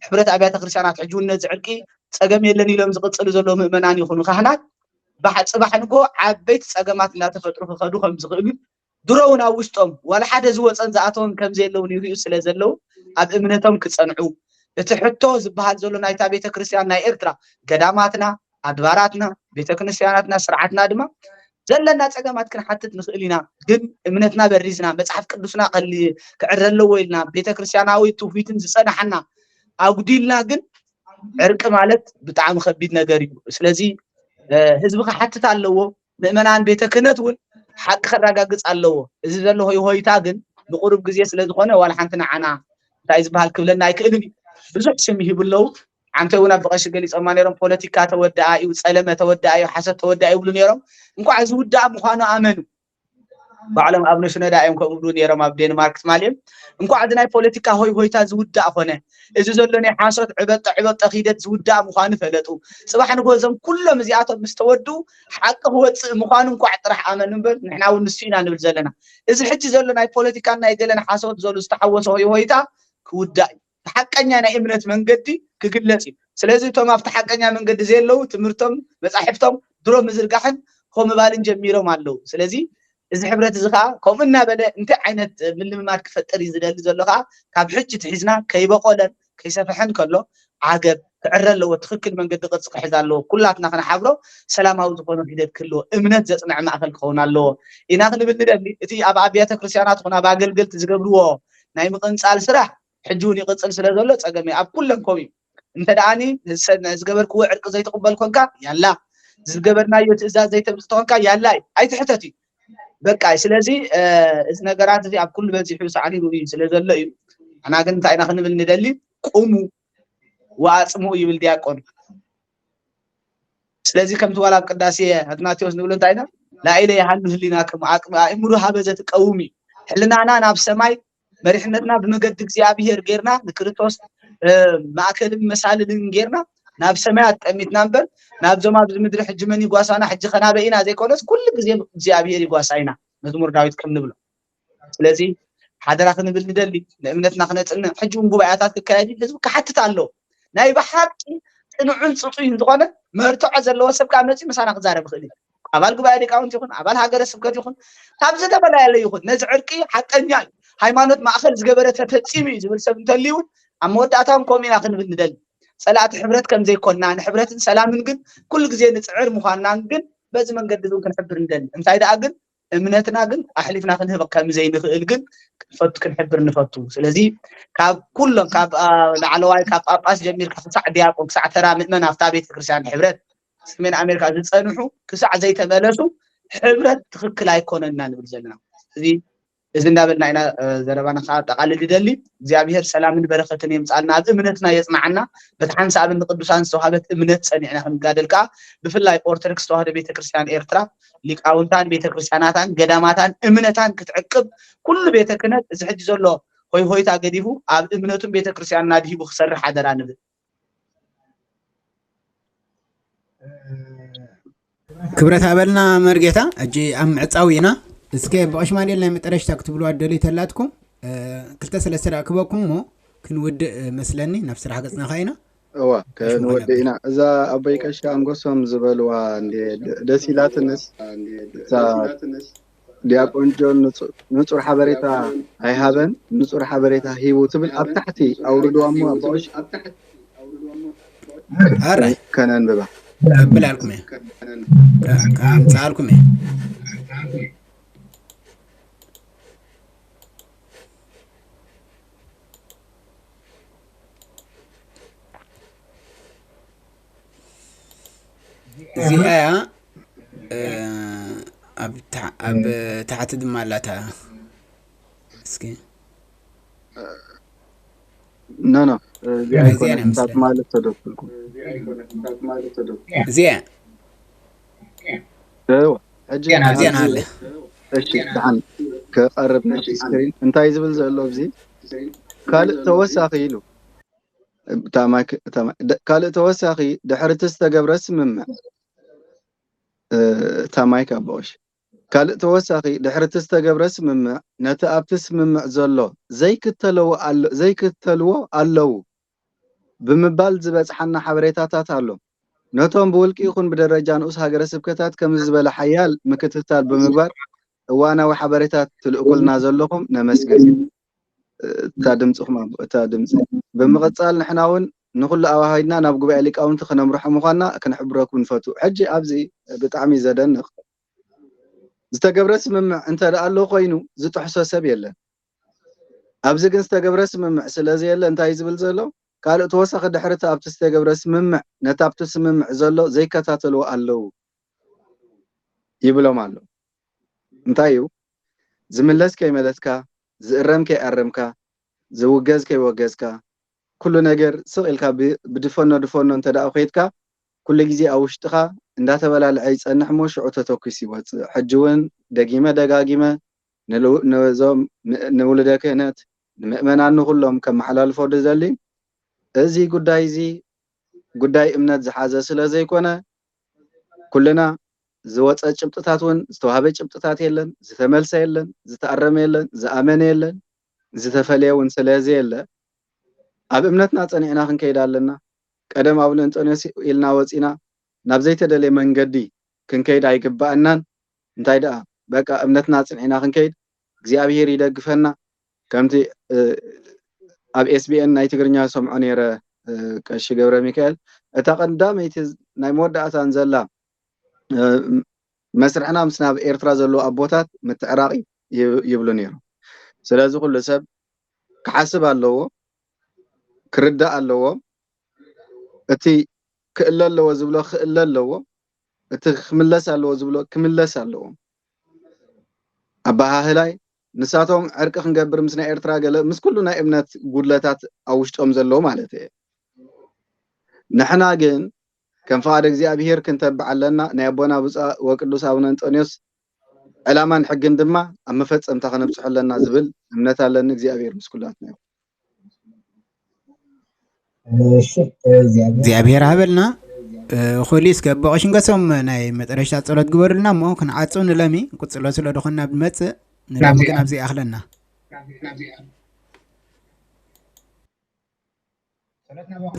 ሕብረት ኣብያተ ክርስቲያናት ሕጂ እውን ነዚ ዕርቂ ፀገም የለን ኢሎም ዝቕፅሉ ዘለዉ ምእመናን ይኹኑ ካህናት ባሕ- ፅባሕ ንጎ ዓበይቲ ፀገማት እናተፈጥሩ ክኸዱ ከም ዝኽእሉ ድሮ እውን ኣብ ውሽጦም ዋላ ሓደ ዝወፀን ዝኣተወን ከም ዘየለውን ይርእዩ ስለ ዘለዉ ኣብ እምነቶም ክፀንዑ እቲ ሕቶ ዝበሃል ዘሎ ናይታ ቤተ ክርስቲያን ናይ ኤርትራ ገዳማትና ኣድባራትና ቤተ ክርስቲያናትና ስርዓትና ድማ ዘለና ፀገማት ክንሓትት ንኽእል ኢና ግን እምነትና በሪዝና መፅሓፍ ቅዱስና ክዕረ ኣለዎ ኢልና ቤተክርስትያናዊ ትውፊትን ዝፀናሓና ኣጉዲልና ግን ዕርቂ ማለት ብጣዕሚ ከቢድ ነገር እዩ። ስለዚ ህዝቢ ክሓትት ኣለዎ። ምእመናን ቤተ ክህነት እውን ሓቂ ከረጋግፅ ኣለዎ። እዚ ዘሎ ሆይ ሆይታ ግን ንቁሩብ ግዜ ስለዝኾነ ዋላ ሓንቲ ንዓና እንታይ ዝበሃል ክብለና ኣይክእልን እዩ። ብዙሕ ስም ይህቡ ኣለዉ። ዓንተ እውን ኣብ ብቐሺ ገሊፆማ ነይሮም። ፖለቲካ ተወደኣ እዩ፣ ፀለመ ተወደኣ እዩ፣ ሓሰት ተወደኣ ይብሉ ነይሮም። እንኳዕ ዝውዳእ ምዃኑ ኣመኑ። ባዕሎም ኣብ ነሽነዳ እዮም ከምኡ ዝብሉ ነይሮም ኣብ ዴንማርክ ትማሊ እዮም። እንኳዕ እዚ ናይ ፖለቲካ ሆይ ሆይታ ዝውዳእ ኮነ። እዚ ዘሎ ናይ ሓሶት ዕበጠ ዕበጠ ኪደት ዝውዳእ ምዃኑ ፈለጡ። ፅባሕ ንጎ እዞም ኩሎም እዚኣቶም ምስ ተወድኡ ሓቂ ክወፅእ ምዃኑ እንኳዕ ጥራሕ ኣመኑ እምበር ንሕና እውን ንሱ ኢና ንብል ዘለና። እዚ ሕጂ ዘሎ ናይ ፖለቲካን ናይ ገለን ሓሶት ዘሎ ዝተሓወሰ ሆይ ሆይታ ክውዳእ እዩ። ሓቀኛ ናይ እምነት መንገዲ ክግለፅ እዩ። ስለዚ እቶም ኣብቲ ሓቀኛ መንገዲ ዘየለዉ ትምህርቶም መፃሕፍቶም ድሮ ምዝርጋሕን ከምባልን ጀሚሮም ኣለዉ። ስለዚ እዚ ሕብረት እዚ ከዓ ከምኡ እናበለ እንታይ ዓይነት ምልምማድ ክፈጥር እዩ ዝደሊ ዘሎ ከዓ ካብ ሕጂ ትሒዝና ከይበቆለን ከይሰፈሐን ከሎ ዓገብ ክዕረ ኣለዎ። ትኽክል መንገዲ ቅርፂ ክሕዝ ኣለዎ። ኩላትና ክንሓብሮ ሰላማዊ ዝኾነ ሂደት ክህልዎ እምነት ዘፅንዕ ማእኸል ክኸውን ኣለዎ ኢና ክንብል ንደሊ። እቲ ኣብ ኣብያተ ክርስቲያናት ኹን ኣብ ኣገልገልቲ ዝገብርዎ ናይ ምቕንፃል ስራሕ ሕጂ እውን ይቕፅል ስለ ዘሎ ፀገም እዩ ኣብ ኩለን ኮም እዩ። እንተ ደኣኒ ዝገበርክዎ ዕርቂ ዘይትቕበል ኮንካ ያላ ዝገበርናዮ ትእዛዝ ዘይተምፅእ ተኾንካ ያላ እዩ ኣይትሕተት እዩ በቃ። ስለዚ እዚ ነገራት እዚ ኣብ ኩሉ በዚሑ ሳዕሪሩ እዩ ስለ ዘሎ እዩ። ኣና ግን እንታይ ኢና ክንብል ንደሊ? ቁሙ ወኣፅምኡ ይብል ዲያቆን። ስለዚ ከምቲ ዋላ ኣብ ቅዳሴ ኣትናቴዎስ ንብሎ እንታይ ኢና? ላኢለ ይሃሉ ህሊናክም ኣእምሩ ሃበ ዘትቀውም እዩ። ሕልናና ናብ ሰማይ መሪሕነትና ብመገዲ እግዚኣብሔር ጌርና ንክርስቶስ ማእከልን መሳልልን ጌርና ናብ ሰማያት ጠሚትና እምበር ናብዞም ኣብዚ ምድሪ ሕጂ መን ይጓሳና ሕጂ ከናበ ኢና ዘይኮነስ ኩሉ ግዜ እግዚኣብሔር ይጓሳ ኢና። መዝሙር ዳዊት ከም ንብሎ ስለዚ ሓደራ ክንብል ንደሊ ንእምነትና ክነፅንዕ ሕጂ እውን ጉባኤታት ክካየድ ህዝቢ ክሓትት ኣለዎ። ናይ ብሓቂ ፅኑዕን ፅፁይን ዝኾነ መርትዖ ዘለዎ ሰብ ከዓ መፂኡ ምሳና ክዛረብ ይኽእል እዩ። ኣባል ጉባኤ ሊቃውንቲ ይኹን ኣባል ሃገረ ስብከት ይኹን ካብ ዝተፈላለየ ይኹን ነዚ ዕርቂ ሓቀኛ እዩ ሃይማኖት ማእኸል ዝገበረ ተፈፂሙ እዩ ዝብል ሰብ እንተልዩ እውን ኣብ መወዳእታውን ከምኡ ኢና ክንብል ንደሊ። ፀላእቲ ሕብረት ከም ዘይኮንና ንሕብረትን ሰላምን ግን ኩሉ ግዜ ንፅዕር ምዃንናን ግን በዚ መንገዲ እውን ክንሕብር ንደሊ። እንታይ ደኣ ግን እምነትና ግን ኣሕሊፍና ክንህብ ከም ዘይንኽእል ግን ክንፈቱ ክንሕብር ንፈቱ። ስለዚ ካብ ኩሎም ካብ ላዕለዋይ ካብ ጳጳስ ጀሚርካ ክሳዕ ዲያቆን ክሳዕ ተራ ምእመን ኣብታ ቤተክርስትያን ሕብረት ሰሜን ኣሜሪካ ዝፀንሑ ክሳዕ ዘይተመለሱ ሕብረት ትኽክል ኣይኮነን ኢና ንብል ዘለና። እዚ እዚ እንዳበልና ኢና ዘረባና ከዓ ኣጠቃልል ይደሊ። እግዚኣብሔር ሰላምን በረከትን የምፃልና፣ ኣብ እምነትና የፅናዓና። በቲ ሓንሳብን ንቅዱሳን ዝተዋሃበት እምነት ፀኒዕና ክንጋደል ከዓ ብፍላይ ኦርቶዶክስ ተዋህዶ ቤተክርስትያን ኤርትራ ሊቃውንታን ቤተክርስትያናታን ገዳማታን እምነታን ክትዕቅብ ኩሉ ቤተ ክህነት እዚ ሕጂ ዘሎ ሆይ ሆይታ ገዲፉ ኣብ እምነቱን ቤተክርስትያንን ኣድሂቡ ክሰርሕ ሓደራ ንብል። ክብረት ሃበልና መርጌታ። ሕጂ ኣብ ምዕፃው ኢና። እስከ ብቐሽማኔል ናይ መጠረሽታ ክትብልዋ ደልዩ ተላትኩም ክልተ ሰለስተ ደኣ ክበኩም እሞ ክንውድእ መስለኒ ናብ ስራሕ ገፅና ኸ ኢና። እዋ ክንወድእ ኢና። እዛ ኣቦይ ቀሺ ኣንጎሶም ዝበልዋ እንዴ ደስ ኢላትንስ እታ ዲያቆን ጆን ንጹር ሓበሬታ ኣይሃበን፣ ንጹር ሓበሬታ ሂቡ ትብል ኣብ ታሕቲ ኣውርድዋ እሞ ኣቦ ቀሺ። ኣራይ ከነንብባ። ከብል ኣልኩም እየ። ኣምፅኣልኩም እየ። እዚኣ እያ ኣብ ታሕቲ ድማ ኣላታ እስኪ ኖ ኖ እዚኣ ኣይኮነትን ማለት ተደኩልኩም እዚኣ እዋ ሕጂ እዚኣ ናለ እሺ ደሓን ክቐርብ ናብቲ ስክሪን እንታይ ዝብል ዘሎ ኣብዚ ካልእ ተወሳኺ ኢሉ ካልእ ተወሳኺ ድሕሪ እቲ ዝተገብረ ስምምዕ እታ ማይክ ኣቦ ቀሺ ካልእ ተወሳኺ ድሕሪ እቲ ዝተገብረ ስምምዕ ነቲ ኣብቲ ስምምዕ ዘሎ ዘይክተልዎ ኣለዉ ብምባል ዝበፅሓና ሓበሬታታት ኣሎ። ነቶም ብውልቂ ይኹን ብደረጃ ንኡስ ሃገረ ስብከታት ከምዚ ዝበለ ሓያል ምክትታል ብምግባር እዋናዊ ሓበሬታት ትልእኩልና ዘለኹም ነመስግን። እታ ድምፅኹም ኣቦ እታ ድምፂ ብምቕፃል ንሕና እውን ንኹሉ ኣዋሃሂድና ናብ ጉባኤ ሊቃውንቲ ክነምርሖ ምዃንና ክንሕብረኩም ንፈቱ። ሕጂ ኣብዚ ብጣዕሚ ዘደንቕ ዝተገብረ ስምምዕ እንተ ደኣ ኣሎ ኮይኑ ዝጥሕሶ ሰብ የለን። ኣብዚ ግን ዝተገብረ ስምምዕ ስለ ዘየለ እንታይ እዩ ዝብል ዘሎ? ካልእ ተወሳኺ ድሕሪ እቲ ኣብቲ ዝተገብረ ስምምዕ ነቲ ኣብቲ ስምምዕ ዘሎ ዘይከታተልዎ ኣለዉ ይብሎም ኣሎ። እንታይ እዩ? ዝምለስ ከይመለስካ፣ ዝእረም ከይኣረምካ፣ ዝውገዝ ከይወገዝካ፣ ኩሉ ነገር ስቕ ኢልካ ብ- ብድፈኖ ድፈኖ እንተ ደኣ ኾይድካ፣ ኩሉ ግዜ ኣብ ውሽጥኻ እንዳተበላልዐ ይጸንሕ እሞ ሽዑ ተተኲስ ይወጽእ። ሕጂ እውን ደጊመ ደጋጊመ ንልው- ነዞም ም- ንውሉደ ክህነት ንምእመናን ንኹሎም ከመሓላልፎ ድደሊ፣ እዚ ጉዳይ እዚ ጉዳይ እምነት ዝሓዘ ስለ ዘይኮነ፣ ኩልና ዝወፀ ጭብጥታት እውን ዝተዋህበ ጭብጥታት የለን፣ ዝተመልሰ የለን፣ ዝተኣረመ የለን፣ ዝኣመነ የለን፣ ዝተፈለየ እውን ስለዚ የለ። ኣብ እምነትና ፀኒዕና ክንከይድ ኣለና። ቀደም ኣቡነ እንጦንዮስ ኢልና ወፂና ናብ ዘይተደለየ መንገዲ ክንከይድ ኣይግባኣናን። እንታይ ደኣ በቃ እምነትና ፅንዒና ክንከይድ እግዚኣብሄር ይደግፈና። ከምቲ ኣብ ኤስቢኤን ናይ ትግርኛ ሰምዖ ነይረ ቀሺ ገብረ ሚካኤል፣ እታ ቀዳመይቲ ናይ መወዳእታን ዘላ መስርሕና ምስ ናብ ኤርትራ ዘለዉ ኣቦታት ምትዕራቕ ይብሉ ነይሮም። ስለዚ ኩሉ ሰብ ክሓስብ ኣለዎ፣ ክርዳእ ኣለዎ። እቲ ክእለ ኣለዎ ዝብሎ ክእለ ኣለዎ፣ እቲ ክምለስ ኣለዎ ዝብሎ ክምለስ ኣለዎ። ኣበሃህላይ ንሳቶም ዕርቂ ክንገብር ምስ ናይ ኤርትራ ገለ ምስ ኩሉ ናይ እምነት ጉድለታት ኣብ ውሽጦም ዘለዎ ማለት እየ። ንሕና ግን ከም ፍቓድ እግዚኣብሄር ክንተብዕ ኣለና። ናይ ኣቦና ብፁዕ ወቅዱስ ኣቡነ እንጦንዮስ ዕላማን ሕግን ድማ ኣብ መፈጸምታ ከነብጽሖ ኣለና ዝብል እምነት ኣለኒ። እግዚኣብሄር ምስ ኩላትና ይኹን። እግዚኣብሔር ሃበልና። ኩሊስ ገበቆ ሽንገሶም ናይ መጠረሽታ ጸሎት ግበሩልና እሞ ክንዓጹ ንለሚ። ቅጽሎ ስለ ድኾና ብመጽእ ንለሚ ግን ኣብዚ ኣኽለና።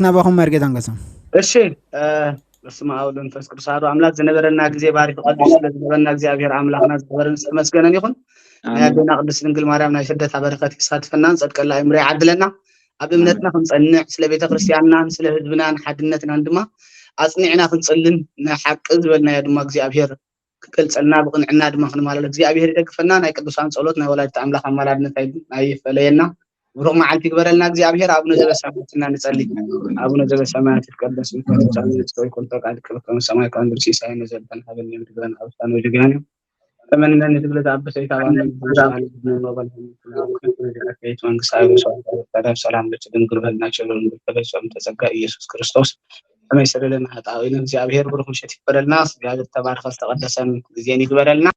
ናባኹም መርጌታ ንገሶም። እሺ። በስመ አብ ወወልድ ወመንፈስ ቅዱስ አሐዱ አምላክ። ዝነበረና ግዜ ባሪክ ቀዲሱ ስለ ዝነበረና እግዚኣብሔር አምላክና ዝከበረን ዝተመስገነን ይኹን። ናይ ኣዴና ቅድስት ድንግል ማርያም ናይ ስደታ በረከት ይሳትፈናን ጸድቀላ ኣይምሮ ይዓድለና። ኣብ እምነትና ክንጸንዕ ስለ ቤተ ክርስቲያንናን ስለ ህዝብናን ሓድነትናን ድማ ኣጽኒዕና ክንጽልን ንሓቂ ዝበልናዮ ድማ እግዚኣብሔር ክገልጸልና ብቕንዕና ድማ ክንማለል እግዚኣብሔር ይደግፈና። ናይ ቅዱሳን ጸሎት ናይ ወላዲተ ኣምላኽ ኣማላድነት ኣይፈለየና። ብሩኽ መዓልቲ ይግበረልና እግዚኣብሔር። ኣቡነ ዘበሰማያት ኢና ንጸሊ። ኣቡነ ዘበሰማያት ይትቀደስ ስምከ ትምጻእ መንግስትከ ወይኩን ፈቃድከ በከመ በሰማይ ከመ በምድር። ሲሳየነ ዘለለነ ሀበነ ዮም ህድግ ለነ አበሳነ ወጌጋየነ ከመ ንሕነኒ ንህድግ ለዘአበሰ ኢታብአነ መንግስት አብ ሰላም በች ድንግል በልና ቸሎ ንብል ተበጾም ተጸጋ ኢየሱስ ክርስቶስ ከመይ ሰለለና ሀጣዊነ። እግዚኣብሔር ብሩክ ምሸት ይክበረልና። እግዚኣብሔር ተባርከ ዝተቀደሰን ግዜን ይግበረልና።